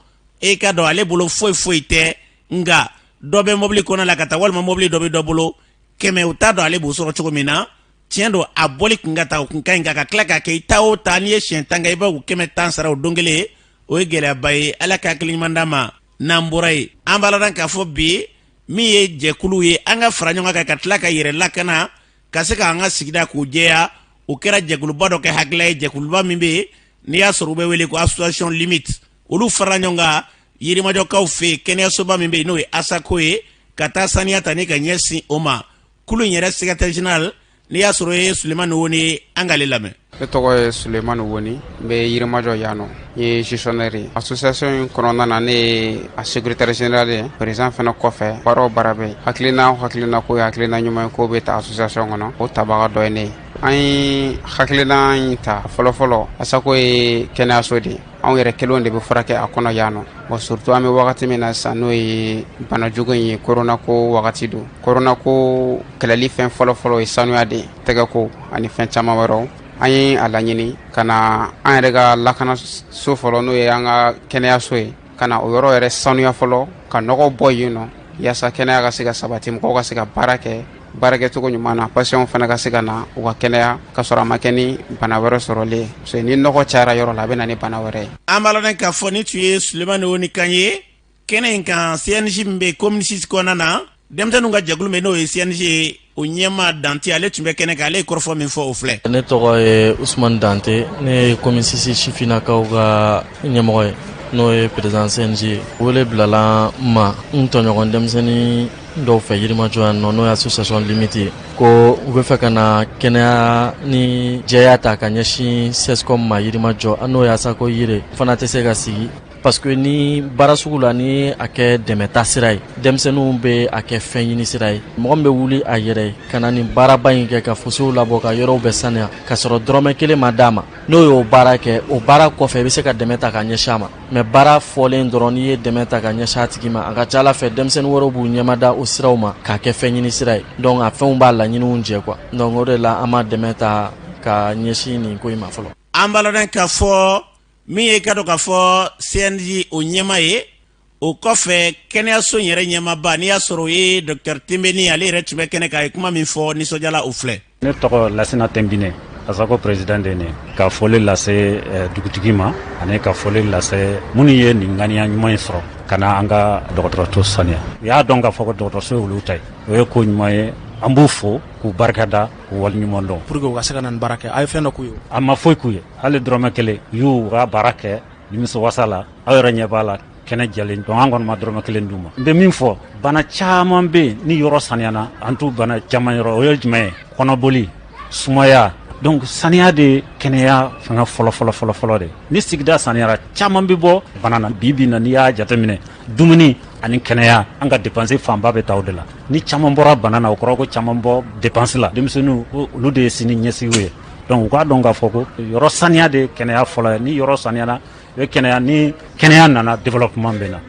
e ka dɔn ale bolo foyi foyi tɛ, nka dɔ bɛ mobili kɔnɔ la ka taa, walima mobili dɔ bɛ dɔ bolo, 100, u t'a dɔn ale b'o sɔrɔ cogo min na. Tiɲɛ don, a bɔli kun ka taa, o kun ka ɲi, ka tila k'a kɛ i taa o taa, n'i ye siɲɛ 10 kɛ, i b'a o 110 sara o don kelen, o ye gɛlɛyaba ye. Ala ka hakili ɲuman d'an ma. N'an bɔra yen, an b'a ladɔn k'a fɔ bi, min ye jɛkulu ye, an ka fara ɲɔgɔn kan ka tila ka yɛrɛ lakana, ka se k'an ka sigida k'o jɛya, o kɛra jɛkuluba dɔ kɛ hakilila ye. Jɛkuluba min bɛ yen, n'i y'a sɔrɔ u bɛ wele ko association Limite, olu farala ɲɔgɔn kan Yirimajɔkaw fɛ yen, kɛnɛyasoba min bɛ yen, n'o ye Asako ye, ka taa saniya ta ni ka ɲɛsin o ma. Kulu in yɛrɛ secrétaire général, n'i y'a sɔrɔ o ye Sulemani Woni ye, an k'ale lamɛn. Ne tɔgɔ ye Sulemani Woni, n bɛ Yirimajɔ yan nɔ, n ye gestionnaire ye association in kɔnɔna na. Ne ye a secrétaire général ye. Président fana kɔfɛ, baara o baara bɛ yen, hakilina o hakilina ko ye hakilina ɲuman ye ko bɛ ta association kɔnɔ, o tabaga dɔ ye ne ye. An ye hakilina in ta fɔlɔfɔlɔ, Asako ye kɛnɛyaso de ye, anw yɛrɛ kelenw de bɛ furakɛ a kɔnɔ yan nɔ. Bon, surtout an bɛ wagati min na sisan, n'o ye bana jugu in ye, corona ko wagati don. Corona ko kɛlɛli fɛn fɔlɔfɔlɔ ye sanuya de ye, tɛgɛ ko ani fɛn caman wɛrɛw. An ye a laɲini ka na an yɛrɛ ka lakanaso fɔlɔ, n'o ye an ka kɛnɛyaso ye, ka na o yɔrɔ yɛrɛ sanuya fɔlɔ, ka nɔgɔ bɔ yen nɔ, yaasa kɛnɛya ka se ka sabati, mɔgɔw ka se ka baara kɛ baarakɛcogo ɲuman na, patients fana ka se ka na u ka kɛnɛya ka sɔrɔ a ma kɛ ni bana wɛrɛ sɔrɔlen ye, parce que ni nɔgɔ cayara yɔrɔ la, a bɛ na ni bana wɛrɛ ye. An b'a lɔn k'a fɔ ni tun ye Sulemani Woni kan ye kɛnɛ in kan, CNJ min bɛ commune 6 kɔnɔna na, denmisɛnninw ka jɛkulu min n'o ye CNJ ye, o ɲɛmaa Dante, ale tun bɛ kɛnɛ kan. Ale ye kɔrɔfɔ min fɔ, o filɛ. Ne tɔgɔ ye Usumani Dante, ne ye commune 6 sifinnakaw ka ɲɛmɔgɔ ye, n'o ye président CNJ ye. Wele bilala n ma n tɔɲɔgɔn denmisɛnnin dɔw fɛ Yirimajɔ yan nɔ, n'o ye association Limite ye, ko u bɛ fɛ ka na kɛnɛya ni jɛya ta ka ɲɛsin CSCOM ma Yirimajɔ, n'o ye Asako Yire fana tɛ se ka sigi, parce que ni baara sugu la, ni a kɛ dɛmɛta sira ye, denmisɛnninw bɛ a kɛ fɛn ɲini sira ye. Mɔgɔ min bɛ wuli a yɛrɛ ye ka na nin baaraba in kɛ, ka fosew labɔ, ka yɔrɔw bɛɛ saniya, ka sɔrɔ dɔrɔmɛ kelen ma d'a ma, n'o y'o baara kɛ, o baara kɔfɛ, i bɛ se ka dɛmɛ ta ka ɲɛsin a ma. Mais baara fɔlen dɔrɔn, n'i ye dɛmɛ ta ka ɲɛsin a tigi ma, a ka ca ala fɛ, denmisɛnnin wɛrɛw b'u ɲɛmada o siraw ma k'a kɛ fɛn ɲini sira ye. Donc a fɛnw b'a laɲiniw jɛ quoi. Donc o de la, an ma dɛmɛ ta ka ɲɛsin nin ko in ma fɔlɔ. An b'a lɔn k'a fɔ min ye ka dɔn k'a fɔ CNJ o ɲɛma ye, o kɔfɛ kɛnɛyaso in yɛrɛ ɲɛmaaba, n'i y'a sɔrɔ o ye docteur Tenbeni, ale yɛrɛ tun bɛ kɛnɛ kan. A ye kuma min fɔ nisɔndiyala, o filɛ. Ne tɔgɔ Lasina Tɛnbine, Asako président de ne. Ka foli lase dugutigi ma ani ka foli lase minnu ye nin ŋaniya ɲuman in sɔrɔ ka na an ka dɔgɔtɔrɔso saniya. U y'a dɔn k'a fɔ ko dɔgɔtɔrɔso ye olu ta ye, o ye ko ɲuman ye. An b'u fo k'u barikada, k'u waleɲuman dɔn. Pour que u ka se ka na nin baara kɛ, a ye fɛn dɔ k'u ye? A ma foyi k'u ye, hali dɔrɔmɛ kelen. U y'u ka baara kɛ nimisiwasa la. Aw yɛrɛ ɲɛ b'a la, kɛnɛ jɛlen. Donc an kɔni ma dɔrɔmɛ kelen d'u ma. N bɛ min fɔ, bana caman bɛ yen, ni yɔrɔ saniyana, an t'u bana caman yɔrɔ. O ye jumɛn ye? Kɔnɔboli, sumaya. Donc saniya de kɛnɛya fanga fɔlɔ fɔlɔ fɔlɔ fɔlɔ de. Ni sigida saniyara, caman bɛ bɔ bana na. Bi bi na, n'i y'a jateminɛ, dumuni ani kɛnɛya, an ka dépense fanba bɛ taa o de la. Ni caman bɔra bana na, o kɔrɔ ko caman bɔ dépense la. Denmisɛnninw, olu de ye sini ɲɛsigiw ye. Donc u k'a dɔn k'a fɔ ko yɔrɔ saniya de kɛnɛya fɔlɔ ye. Ni yɔrɔ saniyara, i bɛ kɛnɛya. Ni kɛnɛya nana, développement bɛ na.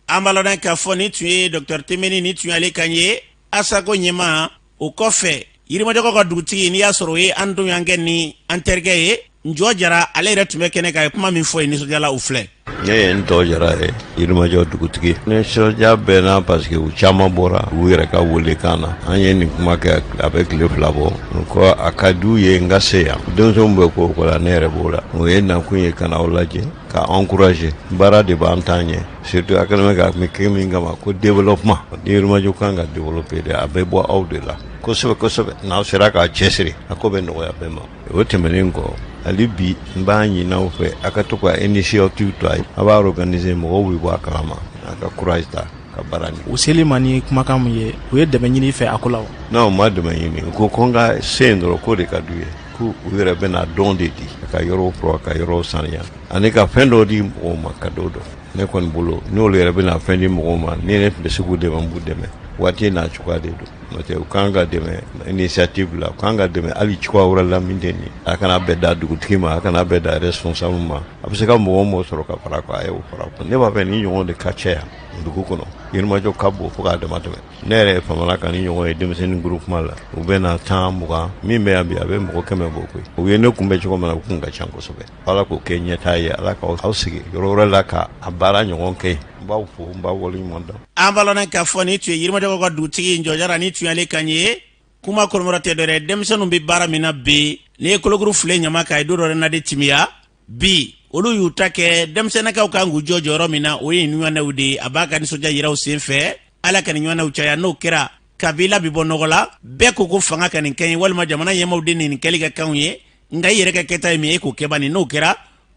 An b'a lɔn k'a fɔ nin tun ye Dr Temeni, nin tun y'ale kan ye, Asako ɲɛmaa. O kɔfɛ, Yirimajɔkaw ka dugutigi, n'i y'a sɔrɔ o ye an tɔɲɔgɔnkɛ ni an terikɛ ye, Njɔ Jara, ale yɛrɛ tun bɛ kɛnɛ kan. A ye kuma min fɔ ye nisɔndiyala, o filɛ. Ne ye Ntɔ Jara ye, Yirimajɔ dugutigi. Nisɔndiya bɛ n na parce que u caman bɔra u yɛrɛ ka welekan na. An ye nin kuma kɛ, a bɛ tile 2 bɔ. U ko a ka di u ye n ka se yan. Denmisɛnw bɛ ko o ko la, ne yɛrɛ b'o la. O ye nakun ye ka na aw lajɛ, ka encourager. Baara de b'an ta ɲɛ, surtout a kɛlen bɛ ka kɛ min kama ko développement. Ni Yirimajɔ kan ka développer de, a bɛ bɔ aw de la kosɛbɛ kosɛbɛ. N'aw sera k'a cɛsiri, a ko bɛ nɔgɔya bɛɛ ma. O tɛmɛnen kɔ, hali bi n b'a ɲini aw fɛ, a ka to ka initiative ta, a b'a organiser, mɔgɔw bɛ bɔ a kalama, a ka courage ta ka baara nin. U seli ma ni kumakan min ye, u ye dɛmɛ ɲini i fɛ a ko la wa? Non, u ma dɛmɛ ɲini. U ko ko n ka se yen dɔrɔn, k'o de ka d'u ye, k'u yɛrɛ bɛna don de di ka yɔrɔw furan, ka yɔrɔw saniya, ani ka fɛn dɔw di mɔgɔw ma ka dɔw dɔn. Ne kɔni bolo, n'olu yɛrɛ bɛna fɛn di mɔgɔw ma, ni ne tun bɛ se k'u dɛmɛ, n b'u dɛmɛ. Waati n'a cogoya de don. N'o tɛ, u kan ka dɛmɛ initiative la, u kan ka dɛmɛ hali cogoya wɛrɛ la min tɛ nin. A kana bɛɛ da dugutigi ma, a kana bɛɛ da responsable ma. A bɛ se ka mɔgɔ o mɔgɔ sɔrɔ ka fara kan, a y'o fara kan. Ne b'a fɛ ni ɲɔgɔn de ka caya dugu kɔnɔ. Yirimajɔ ka bon fo k'a dama tɛmɛ. Ne yɛrɛ famana ka ni ɲɔgɔn ye denmisɛnnin groupement la, u bɛ na 10, 20. Min bɛ yan bi, a bɛ mɔgɔ 100 bɔ koyi. U ye ne kunbɛn cogo min na, u kun ka ca kosɛbɛ. Ala k'o kɛ ɲɛtaa ye, Ala k'aw sigi yɔrɔ wɛrɛ la ka a baara ɲɔgɔn kɛ. N b'aw fo, n b'aw waleɲuman dɔn. An b'a lɔn k'a fɔ nin tun ye Yirimajɔkaw ka dugutigi Njɔ Jara, nin tun y'ale kan ye. Kuma kɔnɔmɔrɔ tɛ dɔwɛrɛ, denmisɛnninw bɛ baara min na bi, n'i ye kolokuru file ɲama kan, a ye don dɔ na de timiya. Bi olu y'u ta kɛ. Denmisɛnninkaw kan k'u jɔ jɔyɔrɔ min na, o ye nin ɲɔgɔnnaw de ye. A b'a ka nisɔndiya yira u sen fɛ. Ala ka nin ɲɔgɔnnaw caya. N'o kɛra, kabila bɛ bɔ nɔgɔ la. Bɛɛ ko ko fanga ka nin kɛ ye, walima jamana ɲɛmaaw de nin kɛli ka kanw ye, nka i yɛrɛ ka kɛta ye min ye, e k'o kɛ bani. N'o kɛra,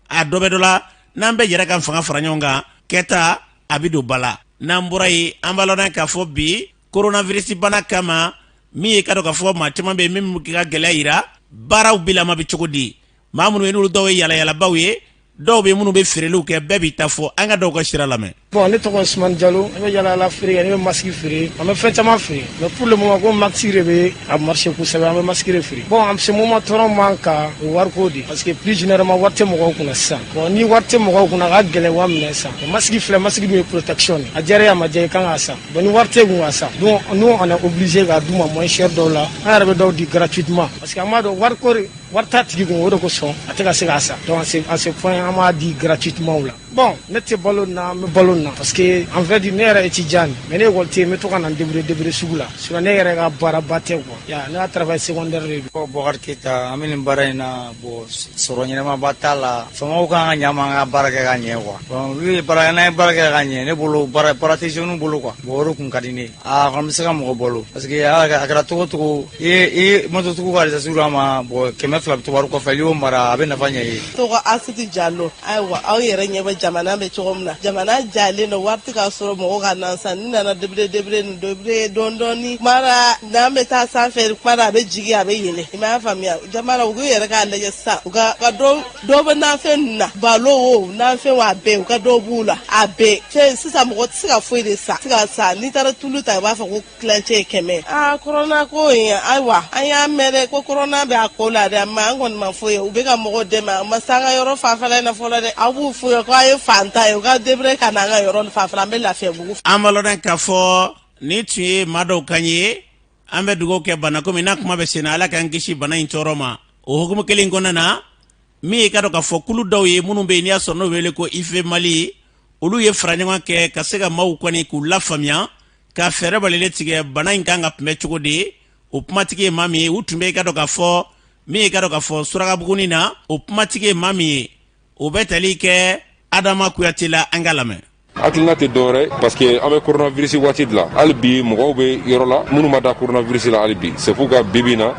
a dɔ bɛ dɔ la. N'an bɛɛ jɛra ka fanga fara ɲɔgɔn kan, kɛta a bɛ don ba la. N'an bɔra yen, an b'a lɔn k'a fɔ bi coronavirus bana kama, min ye ka dɔn k'a fɔ maa caman bɛ yen min bɛ ka gɛlɛya yira, baaraw bilama bɛ cogo di? Maa minnu ye, n'olu dɔw ye yalayalabaw ye, dɔw bɛ minnu bɛ feereliw kɛ, bɛɛ b'i ta fɔ. An ka dɔw ka sira lamɛn. Bon, ne tɔgɔ Usumani Jalo. Ne bɛ yalayala feere kɛ, ne bɛ masque feere, an bɛ fɛn caman feere, mais pour le moment ko masque de bɛ a marché kosɛbɛ, an bɛ masque de feere. Bon, en ce moment tɔɔrɔ man kan, o wariko de, parce que plus généralement wari tɛ mɔgɔw kunna sisan. Bon, ni wari tɛ mɔgɔw kunna, a ka gɛlɛn wa minɛ san. Masque filɛ, masque dun ye protection de, a diyara ye a ma diya, i kan k'a san. Bon, ni wari tɛ kun ka san, donc nous on est obligé k'a d'u ma moins cher dɔw la. An yɛrɛ bɛ dɔw di gratuitement parce que an b'a dɔn wariko wari t'a tigi kun, o de kosɔn a tɛ ka se k'a san. Donc en ce point an b'a di gratuitement la. Bon, ne tɛ balo na, n bɛ balo na parce que en vrai dire ne yɛrɛ étudiant, mais ne école tɛ yen, n bɛ to ka na n débrouiller débrouiller sugu la, sinon ne yɛrɛ ka baaraba tɛ quoi. Ya ne ka travail secondaire de don. Bɔkari Keyita. An bɛ nin baara in na. Bon, sɔrɔ ɲɛnamaba t'a la. Faamaw kan ka ɲa an ka baara kɛ ka ɲɛ quoi. Bon, olu ye baara, n'an ye baara kɛ ka ɲɛ, ne bolo baara baara tɛ jeunes bolo quoi. Bon, o de kun ka di ne ye. A kɔni bɛ se ka mɔgɔ balo parce que a kɛra cogo o cogo, i ye mototigiw ka essence d'a ma, bon, 200 bɛ to wari kɔfɛ, i y'o mara, a bɛ nafa ɲɛ i ye. Tɔgɔ Asiti Jalo. Ayiwa, aw yɛrɛ ɲɛ bɛ jamana bɛ cogo min na, jamana jalen don, wari tɛ ka sɔrɔ mɔgɔ ka na san. Ni nana débrouiller débrouiller nin débrouiller dɔɔni dɔɔni, kuma la n'an bɛ taa sanfɛ, kuma la a bɛ jigin, a bɛ yɛlɛ. I m'a faamuya? Jamana u k'u yɛrɛ k'a lajɛ sisan, u ka dɔ dɔ bɛ nafɛn ninnu na, balo o nafɛn o, a bɛɛ u ka dɔ b'u la, a bɛɛ fɛn. Sisan mɔgɔ tɛ se ka foyi de san, tɛ se ka san. N'i taara tulu ta, i b'a fɔ ko tilancɛ ye 100. Aa, korona ko in, ayiwa, an y'a mɛn dɛ ko korona bɛ a ko la dɛ, mais an kɔni ma foyi ye. U bɛ ka mɔgɔw dɛmɛ, a ma se an ka yɔrɔ fanfɛla in na fɔlɔ dɛ. Aw b'u fo ko a ye fantan ye, u ka débrouiller ka na an ka yɔrɔ fanfɛla, an bɛ Lafiyabugu. An b'a lɔn k'a fɔ nin tun ye maa dɔw kan ye. An bɛ dugawu kɛ bana komi n'a kuma bɛ sen na, Ala k'an kisi bana in tɔɔrɔ ma. O hukumu kelen kɔnɔna na, min ye ka dɔn k'a fɔ kulu dɔw ye minnu bɛ yen, n'i y'a sɔrɔ n'o wele ko IFE Mali, olu ye fara ɲɔgɔn kɛ ka se ka maaw kɔni k'u lafaamuya ka fɛɛrɛ balilen tigɛ bana in kan ka kunbɛn cogo di. O kumatigi ye maa min ye, u tun bɛ i ka dɔn k'a fɔ min ye ka dɔn k'a fɔ Surakabugunin na, o kumatigi ye maa min ye, o bɛ tali kɛ Adama Kuyate la. An ka lamɛn. Hakilina tɛ dɔwɛrɛ parce que an bɛ coronavirus waati de la. Hali bi mɔgɔw bɛ yɔrɔ la minnu ma da coronavirus la hali bi. C'est pourquoi bi bi in na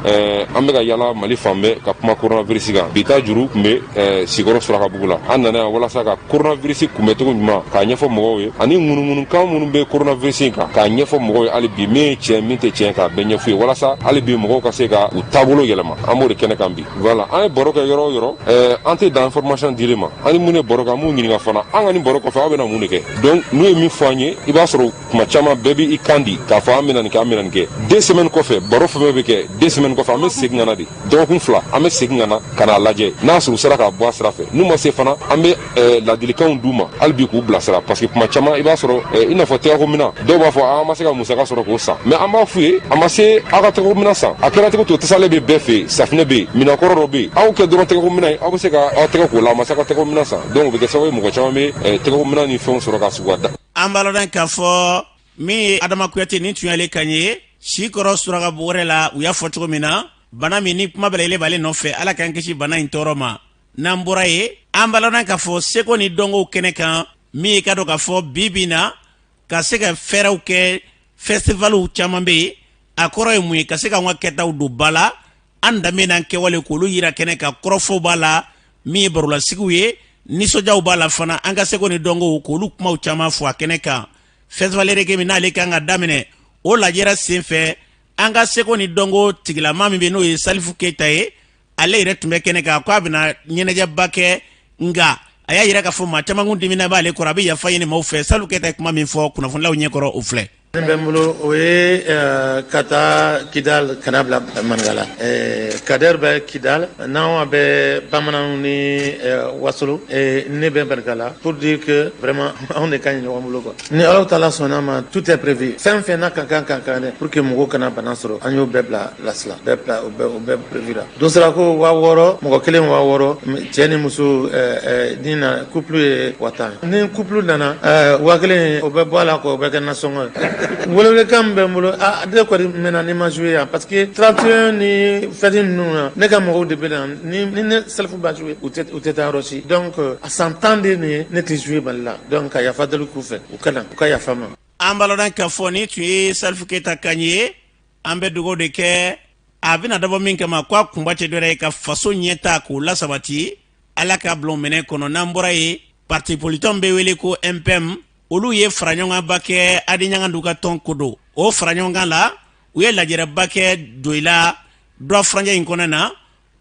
an bɛ ka yala Mali fan bɛɛ ka kuma coronavirus kan. Bi ta juru tun bɛ Sikɔrɔ Surakabugu la. An nana yan walasa ka coronavirus kunbɛcogo ɲuman k'a ɲɛfɔ mɔgɔw ye ani ŋunuŋunukan minnu bɛ coronavirus in kan k'a ɲɛfɔ mɔgɔw ye hali bi min ye tiɲɛ min tɛ tiɲɛ k'a bɛɛ ɲɛf'u ye walasa hali bi mɔgɔw ka se ka u taabolo yɛlɛma. An b'o de kɛnɛ kan bi. Voilà, an ye baro kɛ yɔrɔ o yɔrɔ, an tɛ dan information dili ma. An ni minnu ye baro kɛ, an b'u ɲininka fana, an ka nin baro kɔfɛ aw bɛna mun de kɛ? Donc n'u ye min fɔ an ye, i b'a sɔrɔ kuma caman bɛɛ b'i kan di k'a fɔ an bɛna nin kɛ, an bɛna nin kɛ. 2 semaines kɔfɛ, baro fɛn fɛn bɛ kɛ 2 semaines kɔfɛ, an bɛ segin ka na de. Dɔgɔkun 2, an bɛ segin ka na ka n'a lajɛ n'a sɔrɔ u sera k'a bɔ a sira fɛ. N'u ma se fana, an bɛ ladilikanw d'u ma hali bi k'u bilasira, parce que kuma caman i b'a sɔrɔ i n'a fɔ tɛgɛkominɛn, dɔw b'a fɔ an ma se ka musaka sɔrɔ k'o san, mais an b'a f'u ye a ma se aw ka tɛgɛkominɛn san. A kɛra cogo to tasalen bɛ bɛɛ fɛ yen, safinɛ bɛ yen, minɛn kɔrɔ dɔ bɛ yen, aw kɛ dɔrɔn tɛgɛkominɛn ye, aw bɛ se ka aw tɛgɛ k'o la, a ma se ka tɛgɛkominɛn san. Donc o bɛ kɛ sababu ye mɔgɔ caman bɛ tɛgɛkominɛn ni fɛnw sɔrɔ ka sugu ka da. An b'a lɔn k'a fɔ min ye Adama Kuyate nin tun y'ale kan ye Sikɔrɔ Surakabugu wɛrɛ la. U y'a fɔ cogo min na, bana min ni kuma bɛɛ lajɛlen b'ale nɔfɛ, Ala k'an kisi bana in tɔɔrɔ ma. N'an bɔra yen, an b'a lɔn k'a fɔ seko ni dɔnkow kɛnɛ kan, min ye ka dɔn k'a fɔ bi bi na ka se ka fɛɛrɛw kɛ, festivaliw caman bɛ yen. A kɔrɔ ye mun ye? Ka se k'an ka kɛtaw don ba la, an danbe n'an kɛwale k'olu yira kɛnɛ kan. Kɔrɔfɔw b'a la, min ye barolasigiw ye, nisɔndiyaw b'a la fana, an ka seko ni dɔnkow k'olu kumaw caman fɔ a kɛnɛ kan. Festival reggae min n'ale kan ka daminɛ, o lajɛrɛ senfɛ, an ka seko ni dɔnko tigilama min bɛ, n'o ye Salifu Keyita ye, ale yɛrɛ tun bɛ kɛnɛ kan ko a bɛna ɲɛnajɛba kɛ, nka a y'a yira k'a fɔ maa caman kun dimina b'ale kɔrɔ, a bɛ yafa ɲini maaw fɛ. Salifu Keyita ye kuma min fɔ kunnafonilaw ɲɛkɔrɔ, o filɛ. Min bɛ n bolo, o ye ka taa Kidal ka na bila Manikala. Kader bɛ Kidal, n'anw bɛ bamananw ni Wasolo, ne bɛ Manikala, pour dire que vraiment anw de ka ɲi ɲɔgɔn bolo quoi. Ni Alahu taala sɔnna ma, tout est prévu. Fɛn fɛn n'a ka kan ka kan pour que mɔgɔw kana bana sɔrɔ, an y'o bɛɛ bila lasila, bɛɛ bila, o bɛɛ, o bɛɛ prévu la. Don sera ko 6000, mɔgɔ kelen 6000, cɛ ni muso ni na couple ye 50 000. Ni couple nana, 1000, o bɛ bɔ a la quoi, o bɛ kɛ nasɔngɔ ye. Welewelekan min bɛ n bolo, a ne kɔni mɛnna ni ma jouer yan, parce que 31 ni fête ninnu na, ne ka mɔgɔw de bɛ na. Ni ne Salifu ma jouer, u tɛ taa yɔrɔ si. Donc a san 10 de nin ye ne tɛ jouer Mali la. Donc ka yafa deli k'u fɛ, u ka na, u ka yafa ma. An b'a lɔn k'a fɔ nin tun ye Salifu Keyita kan ye. An bɛ dugawu de kɛ, a bɛna dabɔ min kama, ko a kunba tɛ dɔwɛrɛ ye ka faso ɲɛta k'o lasabati, Ala ka bila minɛ kɔnɔ. N'an bɔra yen, parti politique bɛ wele ko MPM, olu ye fara ɲɔgɔnkanba kɛ. Adi Ɲagandu ka tɔn ko don. O fara ɲɔgɔnkan la, u ye lajɛrɛba kɛ Joyila dɔ furancɛ in kɔnɔ na.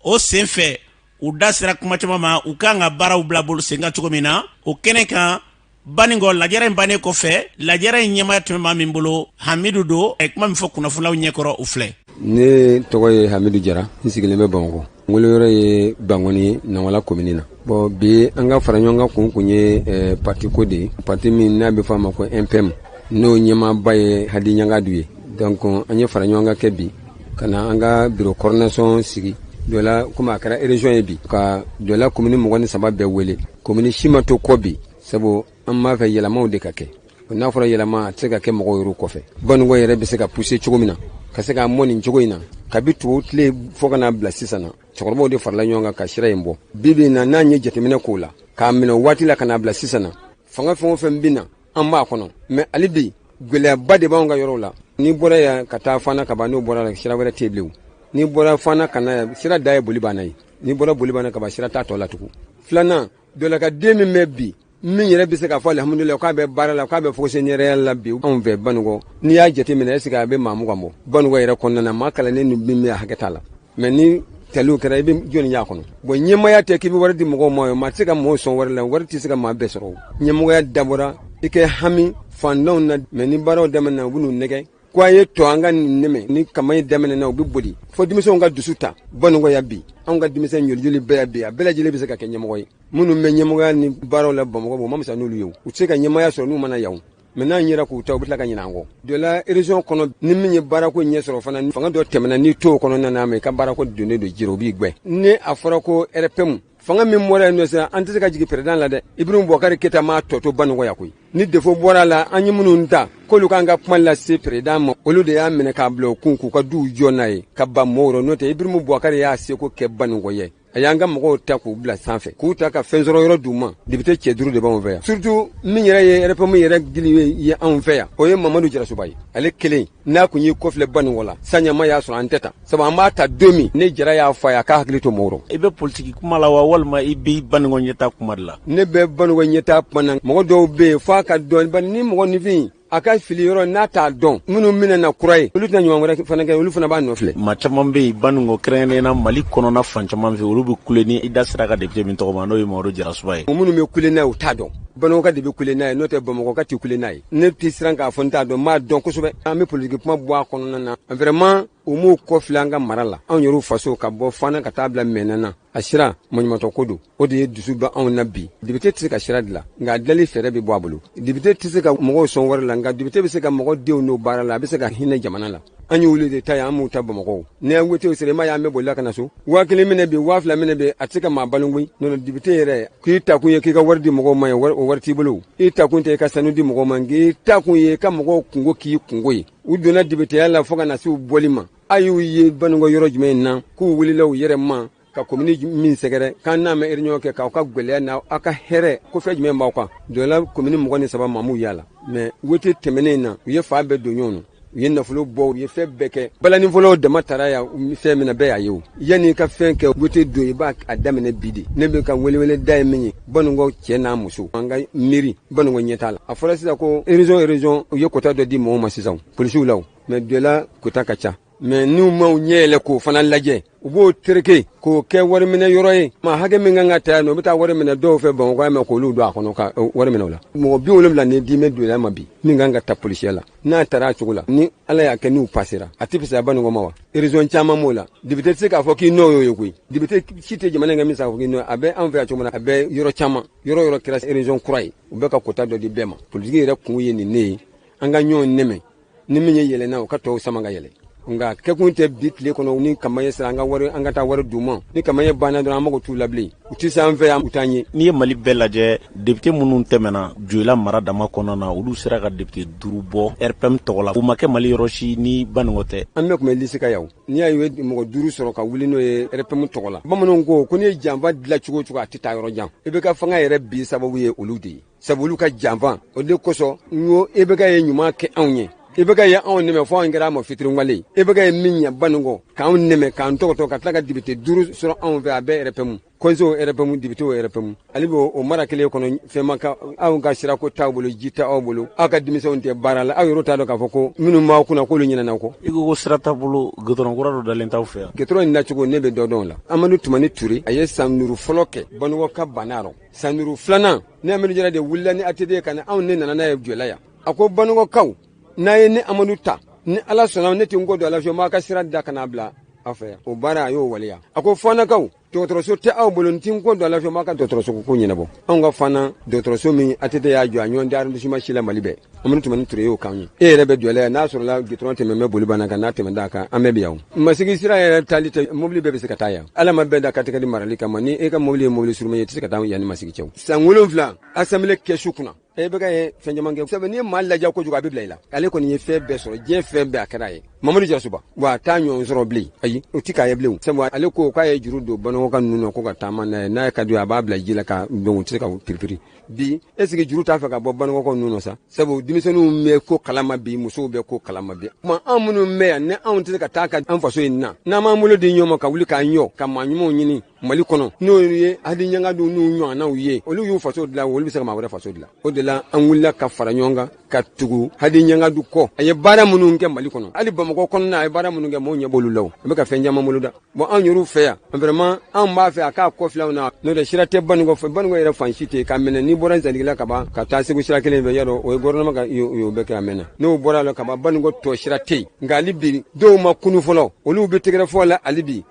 O senfɛ, u da sera kuma caman ma, u kan ka baaraw bila bolo sen kan cogo min na. O kɛnɛ kan Baninkɔ, lajɛrɛ in bannen kɔfɛ, lajɛrɛ in ɲɛmaaya tun bɛ maa min bolo, Hamidu don. A ye kuma min fɔ kunnafonilaw ɲɛkɔrɔ, o filɛ. Ne tɔgɔ ye Hamidu Jara, n sigilen bɛ Bamakɔ, n woloyɔrɔ ye Bankɔni ye, Nawala komini na. Bon, bi an ka fara ɲɔgɔn kan kun ye parti ko de ye, parti min n'a bɛ fɔ a ma ko MPM, n'o ɲɛmaaba ye Hadi Ɲangadu ye. Donc an ye fara ɲɔgɔn kan kɛ bi ka na an ka bureau coordination sigi Dɔla, komi a kɛra région ye bi, ka Dɔla komini 23 bɛɛ wele. Komini si ma to kɔ bi, sabu an b'a fɛ yɛlɛmaw de ka kɛ. N'a fɔra yɛlɛma, a tɛ se ka kɛ mɔgɔw yɛrɛ kɔfɛ. Banikɔ yɛrɛ bɛ se ka pousser cogo min na ka se k'a mɔ nin cogo in na, kabi tubabu tile fo ka n'a bila sisan na, cɛkɔrɔbaw de farala ɲɔgɔn kan ka sira in bɔ. Bi bi in na, n'an ye jateminɛ k'o la k'a minɛ waati la ka n'a bila sisan na, fanga fɛn o fɛn bɛ na, an b'a kɔnɔ, mais hali bi gɛlɛyaba de b'anw ka yɔrɔw la. N'i bɔra yan ka taa Fana ka ban, n'o bɔra la, sira wɛrɛ tɛ yen bilen. N'i bɔra Fana ka na yan, sira da ye Bolibana ye. N'i bɔra Bolibana ka ban, sira t'a tɔ la tugun. Filanan, Dɔlaka den min bɛ bi, min yɛrɛ bɛ se k'a fɔ alihamudulila k'a bɛ baara la, k'a bɛ fonctionnaire la bi anw fɛ Banikɔ, n'i y'a jateminɛ, est ce que a bɛ maa 20 bɔ Banikɔ yɛrɛ kɔnɔna na? Maa kalannen ni min bɛ, a hakɛ t'a la, mais ni taliw kɛra, i bɛ jɔnni y'a kɔnɔ? Bon, ɲɛmɔgɔya tɛ k'i bɛ wari di mɔgɔw ma, maa tɛ se ka mɔgɔw sɔn wari la, wari tɛ se ka maa bɛɛ sɔrɔ. Ɲɛmɔgɔya dabɔra i kɛ hami fandanw na, mais ni baaraw daminɛna, u bɛ n'u nɛgɛ ko a ye to an ka nin nɛmɛ. Ni campagne daminɛna, u bɛ boli fo denmisɛnw ka dusu ta. Banikɔ ya bi, anw ka denmisɛn joli joli bɛɛ ya bi, a bɛɛ lajɛlen bɛ se ka kɛ ɲɛmɔgɔ ye. Minnu bɛ ɲɛmɔgɔya ni baaraw la Bamakɔ, o ma fisa n'olu ye. U tɛ se ka ɲɛmɔgɔya sɔrɔ n'u mana yan, mais n'an yɛrɛ k'u ta, u bɛ tila ka ɲinɛ an kɔ. Dɔla région kɔnɔ, ni min ye baarako ɲɛ sɔrɔ fana, fanga dɔ tɛmɛna, n'i t'o kɔnɔna na, ma i ka baarako donnen don jiri, o b'i gwɛn. Ni a fɔra ko RPM, fanga min bɔra yen nɔ sisan, an tɛ se ka jigin président la dɛ. Ibrahim Boubacar Keita m'a tɔ to Banikɔ yan koyi. Ni défaut bɔra la, an ye minnu ta k'olu k'an ka kuma lase président ma, olu de y'a minɛ k'a bila u kun k'u ka duw jɔ n'a ye ka ban mɔgɔw rɔ. N'o tɛ, Ibrahim Boubacar y'a seko kɛ Banikɔ ye. A y'an ka mɔgɔw ta k'u bila sanfɛ, k'u ta ka fɛn sɔrɔ yɔrɔ d'u ma. Député cɛ duuru de b'anw fɛ yan, surtout min yɛrɛ ye RPM yɛrɛ gili ye anw fɛ yan, o ye Mamadu Jarasuba ye. Ale kelen n'a kun y'i kɔfilɛ Baninɔgɔ la, saɲama y'a sɔrɔ an tɛ ta, sabu an b'a ta don min ne Jara y'a fɔ a ye a k'a hakili to mɔgɔw rɔ. I bɛ politiki kuma la wa, walima i bɛ Baninɔgɔ ɲɛta kuma de la? Ne bɛ Baninɔgɔ ɲɛta kuma na. Mɔgɔ dɔw bɛ yen f'a ka dɔn, bari ni mɔgɔninfin a ka fili yɔrɔ n'a t'a dɔn, minnu bɛna na kura ye, olu tɛna ɲuman wɛrɛ fana kɛ, olu fana b'a nɔfilɛ. Maa caman bɛ yen Baninɔgɔ, kɛrɛnkɛrɛnnenya na Mali kɔnɔna fan caman fɛ, olu bɛ kule ni i da sera ka député min tɔgɔ ma, n'o ye Mamadu Jarasuba ye. Minnu bɛ kule n'a ye, u t'a dɔn. Baninɔgɔka de bɛ kule n'a ye, n'o tɛ Bamakɔka tɛ kule n'a ye. Ne tɛ siran k'a fɔ n t'a dɔn, n b'a dɔn kosɛbɛ. An bɛ politiki kuma bɔ a kɔnɔna na. Vraiment, u m'u kɔfilɛ an ka mara la, anw yɛrɛw faso, ka bɔ Fana ka taa bila Mɛnɛ na. A sira maɲumatɔ ko don, o de ye dusu bɛ anw na bi. Député tɛ se ka sira dilan, nka a dilanli fɛɛrɛ bɛ bɔ a bolo. Député tɛ se ka mɔgɔw sɔn wari la, nka député bɛ se ka mɔgɔ denw n'o baara la, a bɛ se ka hinɛ jamana la. An y'olu de ta ye, an m'u ta Bamakɔ. Ni an wotew sera, i m'a ye an bɛ bolila ka na so. 5000 minɛ bi, 2000 minɛ bi, a tɛ se ka maa balo koyi. Nɔnɔ député yɛrɛ k'i takun ye k'i ka wari di mɔgɔw ma ye, o wari t'i bolo. I takun tɛ i ka sanu di mɔgɔw ma, nk'i takun ye i ka mɔgɔw kunko k'i kunko ye. U donna députéya la fo ka na se u bɔli ma, a y'u ye Baninɔgɔ yɔrɔ jumɛn na k'u wulila u yɛrɛ ma ka komini min sɛgɛrɛ, k'an n'a ma réunion kɛ k'aw ka gwɛlɛya n'aw ka hɛrɛ ko fɛn jumɛn b'aw kan. Dɔla komini 23 maamu y'a la, mais wote tɛmɛnen na, u ye fan bɛɛ don ɲɔgɔn na, u ye nafolo bɔ, u ye fɛn bɛɛ kɛ. Balaninfɔlɔw dama taara yan fɛn min na, bɛɛ y'a ye. O yanni i ka fɛn kɛ wote don, i b'a a daminɛ bi de. Ne bɛ ka welewele da ye min ye, Baninɔgɔ cɛ n'a muso, an ka miiri Baninɔgɔ ɲɛtaa la. A fɔra sisan ko région u ye kota dɔ di mɔgɔw ma sisan polisiw la, mais Diola kota ka ca. Mais n'u m'u ɲɛ yɛlɛ k'o fana lajɛ, u b'o tereke k'o kɛ wariminɛ yɔrɔ ye. Ma hakɛ min kan ka ta yan nɔ, u bɛ taa wari minɛ dɔw fɛ Bamakɔ yan, k'olu don a kɔnɔ ka wari minɛ o la. Mɔgɔ 70 ni dimi Diola ma bi min kan ka ta polisiya la, n'a taara a cogo la, ni Ala y'a kɛ n'u pasera, a tɛ fisaya Baninɔgɔ ma wa? Région caman b'o la, député tɛ se k'a fɔ k'i nɔ y'o ye koyi. Député si tɛ jamana in kan min se k'a fɔ k'i nɔ. A bɛ anw fɛ yan cogo min na, a bɛ yɔrɔ caman, yɔrɔ yɔrɔ kɛra région kura ye, u bɛ ka kota dɔ di bɛɛ ma. Politiki yɛrɛ kun ye nin ne ye, an ka ɲɔgɔn nɛmɛ, ni min ye yɛlɛnna, o ka tɔw sama ka yɛlɛ. Nka kɛkun tɛ bi tile kɔnɔ ni campagne sera, an ka wari, an ka taa wari d'u ma. Ni campagne banna dɔrɔn, an mago t'u la bilen, u tɛ se an fɛ yan, u t'an ye. N'i ye Mali bɛɛ lajɛ, député minnu tɛmɛna Joyila mara dama kɔnɔna na, olu sera ka député duuru bɔ RPM tɔgɔ la. O ma kɛ Mali yɔrɔ si ni Baninɔgɔ tɛ. An bɛɛ tun bɛ liste kan yan. N'i y'a ye mɔgɔ duuru sɔrɔ ka wuli n'o ye RPM tɔgɔ la, bamananw ko n'i ye janfa dilan cogo o cogo, a tɛ taa yɔrɔ jan. I bɛ ka fanga yɛrɛ bi sababu ye olu de ye, sabu olu ka janfa. O de kosɔn n ko IBK ye ɲuman kɛ anw ye. IBK ye anw nɛmɛ fo anw kɛra a ma fitiriwale ye. IBK ye min ɲɛ Baninɔgɔ, k'anw nɛmɛ, k'an tɔgɔtɔ, ka tila ka député duuru sɔrɔ anw fɛ, a bɛɛ RPM, conseil RPM, député RPM. Ale b'o o mara kelen kɔnɔ, fɛn ma ka anw ka sirako t'aw bolo, ji t'aw bolo, aw ka denmisɛnw tɛ baara la, aw yɛrɛ t'a dɔn k'a fɔ ko minnu b'aw kunna k'olu ɲinɛna kɔ. I ko ko sira t'a bolo, goudron kura dɔ dalen t'aw fɛ yan. Goudron in nacogo, ne bɛ dɔ dɔn o la. Amadu Tumani Ture, a ye san 5 fɔlɔ kɛ Baninɔgɔ ka banna rɔ. San 5 filanan, ne Amadu Jara de wulila ni ATT ye ka na anw ne nana n'a ye Joyila yan. A ko Baninɔgɔkaw, n'a ye ne Amadu ta, ni Ala sɔnna, ne tɛ n kɔ don a la fiyewu, n b'a ka sira da ka n'a bila aw fɛ yan. O baara, a y'o waleya. A ko Fanakaw, dɔgɔtɔrɔso tɛ aw bolo, n tɛ n kɔ don a la fiyewu, n b'a ka dɔgɔtɔrɔso ko ɲɛnabɔ. Anw ka Fana dɔgɔtɔrɔso min ATT y'a jɔ, a ɲɔgɔn tɛ arrondissement si la Mali bɛɛ. Amadu Tumani Ture y'o k'an ye. E yɛrɛ bɛ Joyila yan, n'a sɔrɔla goudron tɛmɛ bɛ boli banna kan, n'a tɛmɛ d'a kan, an bɛɛ bɛ yan. O Masigi sira yɛrɛ taali tɛ, mobili bɛɛ bɛ se ka taa yan. Ala ma bɛɛ da katikati marali kama. Ni e ka mobili ye mobili suruma ye, i tɛ se ka taa yan ni Masigi cɛ. San 7 assemblée kɛsu kunna, e bɛ ka ye fɛn caman kɛ. Sabu n'i ye maa lajɛ kojugu, a bɛ bila i la. Ale kɔni ye fɛn bɛɛ sɔrɔ, diɲɛ fɛn bɛɛ a kɛra a ye. Mamadu Jarasuba wa, a t'a ɲɔgɔn sɔrɔ bilen. Ayi, o ti k'a ye bilen. Sabu ale ko k'a ye juru don Baninɔgɔ ka ninnu na ko ka taama n'a ye, n'a ka di a b'a bila ji la ka don, u tɛ se ka piripiri. Bi est ce que juru t'a fɛ ka bɔ Baninɔgɔkaw ninnu na sa? Sabu denmisɛnninw bɛ ko kalama bi, musow bɛ ko kalama bi. Kuma anw minnu bɛ yan, ni anw tɛ se ka taa ka an faso in na, n'an m'an bolo di ɲɔgɔn ma ka wuli k'an jɔ ka maa ɲumanw ɲini Mali kɔnɔ, n'o ye Hadi Ɲangadu n'u ɲɔgɔnnaw ye, olu y'u faso dilan, olu bɛ se ka maa wɛrɛ faso dilan. O de la an wulila ka fara ɲɔgɔn kan ka tugu Hadi Ɲangadu kɔ. A ye baara minnu kɛ Mali kɔnɔ, hali Bamakɔ kɔnɔna, a ye baara minnu kɛ, maaw ɲɛ b'olu la. O a bɛ ka fɛn caman boloda. Bon, anw yɛrɛw fɛ yan, vraiment anw b'a fɛ a k'a kɔfilɛ anw na. N'o tɛ sira tɛ Baninɔgɔ fɛ, Baninɔgɔ yɛrɛ fan si tɛ ka minɛ. N'i bɔra Zandigila ka ban ka taa Segu sira kelen fɛ, yadɔ o ye gouvernement ka y'o bɛɛ kɛ a mɛnna. N'o bɔra la ka ban, Baninɔgɔ tɔ sira tɛ yen. Nka hali bi dɔw ma kunu fɔlɔ, olu bɛ tɛgɛrɛ fɔ la hali bi.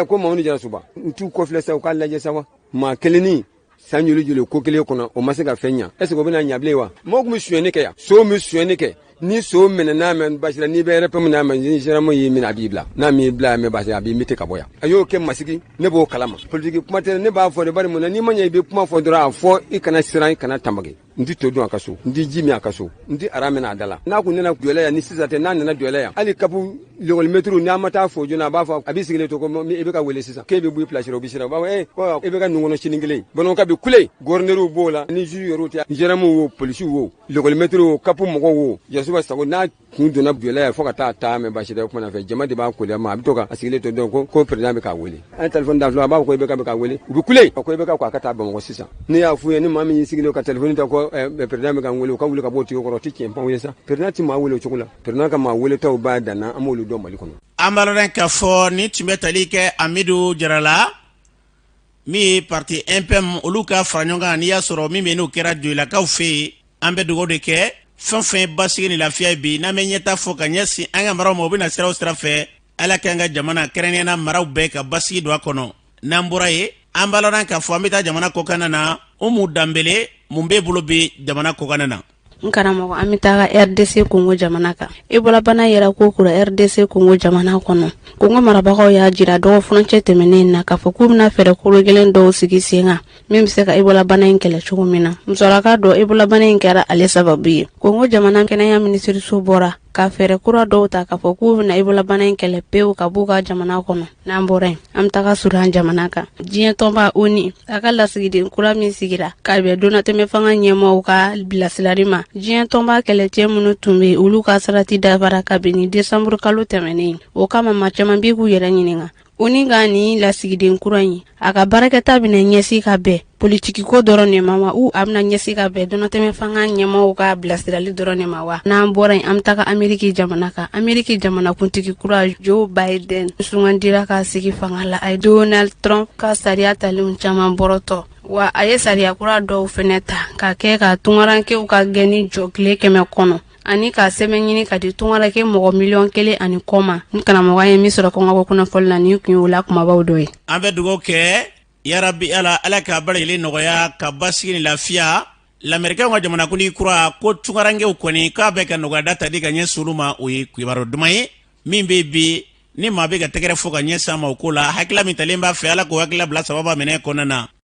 Ko Mamadu Jarasuba, u t'u kɔfilɛ sa, u k'a lajɛ sa wa. Maa kelenni san joli joli ko kelen kɔnɔ, o ma se ka fɛn ɲa, est ce que o bɛna ɲa bilen wa? Mɔgɔw tun bɛ sonyɛni kɛ yan, sow bɛ sonyɛni kɛ. Ni so minɛ n'a mɛn basi la, n'i bɛ RPM n'a mɛn, ni gendarme y'i minɛ, a b'i bila. N'a m'i bila, mɛ basi, a b'i muter ka bɔ yan. A y'o kɛ Masigi, ne b'o kalama. Politiki kuma tɛ, ne b'a fɔ de. Bari mun na, n'i ma ɲɛ, i bɛ kuma fɔ dɔrɔn, a fɔ, i kana siran, i kana tanbage. N ti to dun a ka so, n ti ji min a ka so, n ti ara minɛ a da la. N'a kun nana Dioïla yan ni sisan tɛ, n'a nana Dioïla yan, hali CAP lekɔlimɛtiriw, n'a ma taa fo joona, a b'a fɔ a b'i sigilen to ko i bɛ ka wele sisan, k'e bɛ bɔ i place la, o bɛ siran. O b'a fɔ ee, ko i bɛ ka nun kɔnɔ sini kelen. Bamananw bɛ kule, gɔrɔnɛriw b'o la, ni juge yɛrɛw tɛ, gendarmew wo, polisiw wo, lekɔlimɛtiriw wo, CAP mɔgɔw wo. Yasuba Sago n'a kun donna Dioïla yan fo ka taa taa mɛn, baasi tɛ. O kumana fɛ, jama de b'a koli a ma, a bɛ to ka a sigilen to dɔn ko président bɛ k'a wele. An ye telefɔni da filɛ, a b'a fɔ ko IBK bɛ k'a wele, u bɛ kule ko IBK ko a ka taa Bamakɔ sisan. Ne y'a f'u ye, ni maa min y'i sigilen ka telefɔni ta ko président bɛ ka n wele, u ka wuli ka bɔ o tigi kɔrɔ. O tɛ tiɲɛ fɔ ye sa. Président tɛ maa wele o cogo la. Président ka maa weletaw b'a danna, an b'olu dɔn Mali kɔnɔ. An b'a lɔn k'a fɔ nin tun bɛ tali kɛ Amidu Jara la, min ye parti MPM olu ka fara ɲɔgɔn kan. N'i y'a sɔrɔ min bɛ n'o kɛra Joyilakaw fɛ yen, an bɛ dugawu de kɛ fɛn fɛn ye basigi ni lafiya ye bi, n'an bɛ ɲɛta fɔ ka ɲɛsin an ka maraw ma, o bɛna sira o sira fɛ, Ala k'an ka jamana kɛrɛnkɛrɛnnenya na maraw bɛɛ ka basigi don a kɔnɔ. N'an bɔra yen, an b'a lɔn k'a fɔ an bɛ taa jamana kɔkanna na. Umu Danbele, mun b'e bolo bi jamana kɔkanna na? N karamɔgɔ, an bɛ taga RDC Congo jamana kan. Ebola bana yera ko kura RDC Congo jamana kɔnɔ. Congo marabagaw y'a jira dɔgɔ furancɛ tɛmɛnen na k'a fɔ k'u bɛna fɛɛrɛ kolo gɛlɛn dɔw sigi sen kan min bɛ se ka Ebola bana in kɛlɛ cogo min na. Musɔrɔka dɔ Ebola bana in kɛra ale sababu ye. Congo jamana kɛnɛya minisiriso bɔra ka fɛɛrɛ kura dɔw ta k'a fɔ k'u bɛna Ebola bana in kɛlɛ pewu ka b'u ka jamana kɔnɔ. N'an bɔra yen, an bɛ taga Sudan jamana kan. Diɲɛ tɔnba ONU a ka lasigiden kura min sigira ka bɛn donnatɛmɛ fanga ɲɛmaaw ka bilasirali ma, diɲɛ tɔnba kɛlɛcɛ minnu tun bɛ olu ka sarati dafara kabini desanburu kalo tɛmɛnen. O kama, maa caman bɛ k'u yɛrɛ ɲininka, ONU ka nin lasigiden kura in, a ka baarakɛta bɛna ɲɛsin ka bɛn politikiko dɔrɔn de ma wa, u a bɛna ɲɛsin ka bɛn donnatɛmɛ fanga ɲɛmaaw ka bilasirali dɔrɔn de ma wa? N'an bɔra yen, an bɛ taga Ameriki jamana kan. Ameriki jamanakuntigi kura Joe Biden sugandira ka sigi fanga la. A ye Donald Trump ka sariya talenw caman bɔrɔtɔ, wa a ye sariya kura dɔw fɛnɛ ta ka kɛ ka tungarankew ka gɛnni jɔ tile 100 kɔnɔ, ani ka sɛbɛn ɲini ka di tungaranke mɔgɔ 1.5 miliyɔn ma. N karamɔgɔ, ye min sɔrɔ kɔngɔ kunnafoni la, nin kun y'o la kumabaw dɔ ye. An bɛ dugawu kɛ, yarabi Ala, Ala k'a bɛɛ lajɛlen nɔgɔya ka basigi ni lafiya. Lamɛrikɛnw ka jamanakuntigi kura ko tungarankew kɔni k'a bɛ ka nɔgɔyada ta di ka ɲɛsin olu ma, o ye kibaru duman ye min bɛ bi ni maa bɛ ka tɛgɛrɛ fɔ ka ɲɛsin a ma o ko la. Hakilila min talen b'a fɛ, Ala k'o hakilila bila sababa minɛ kɔnɔna na.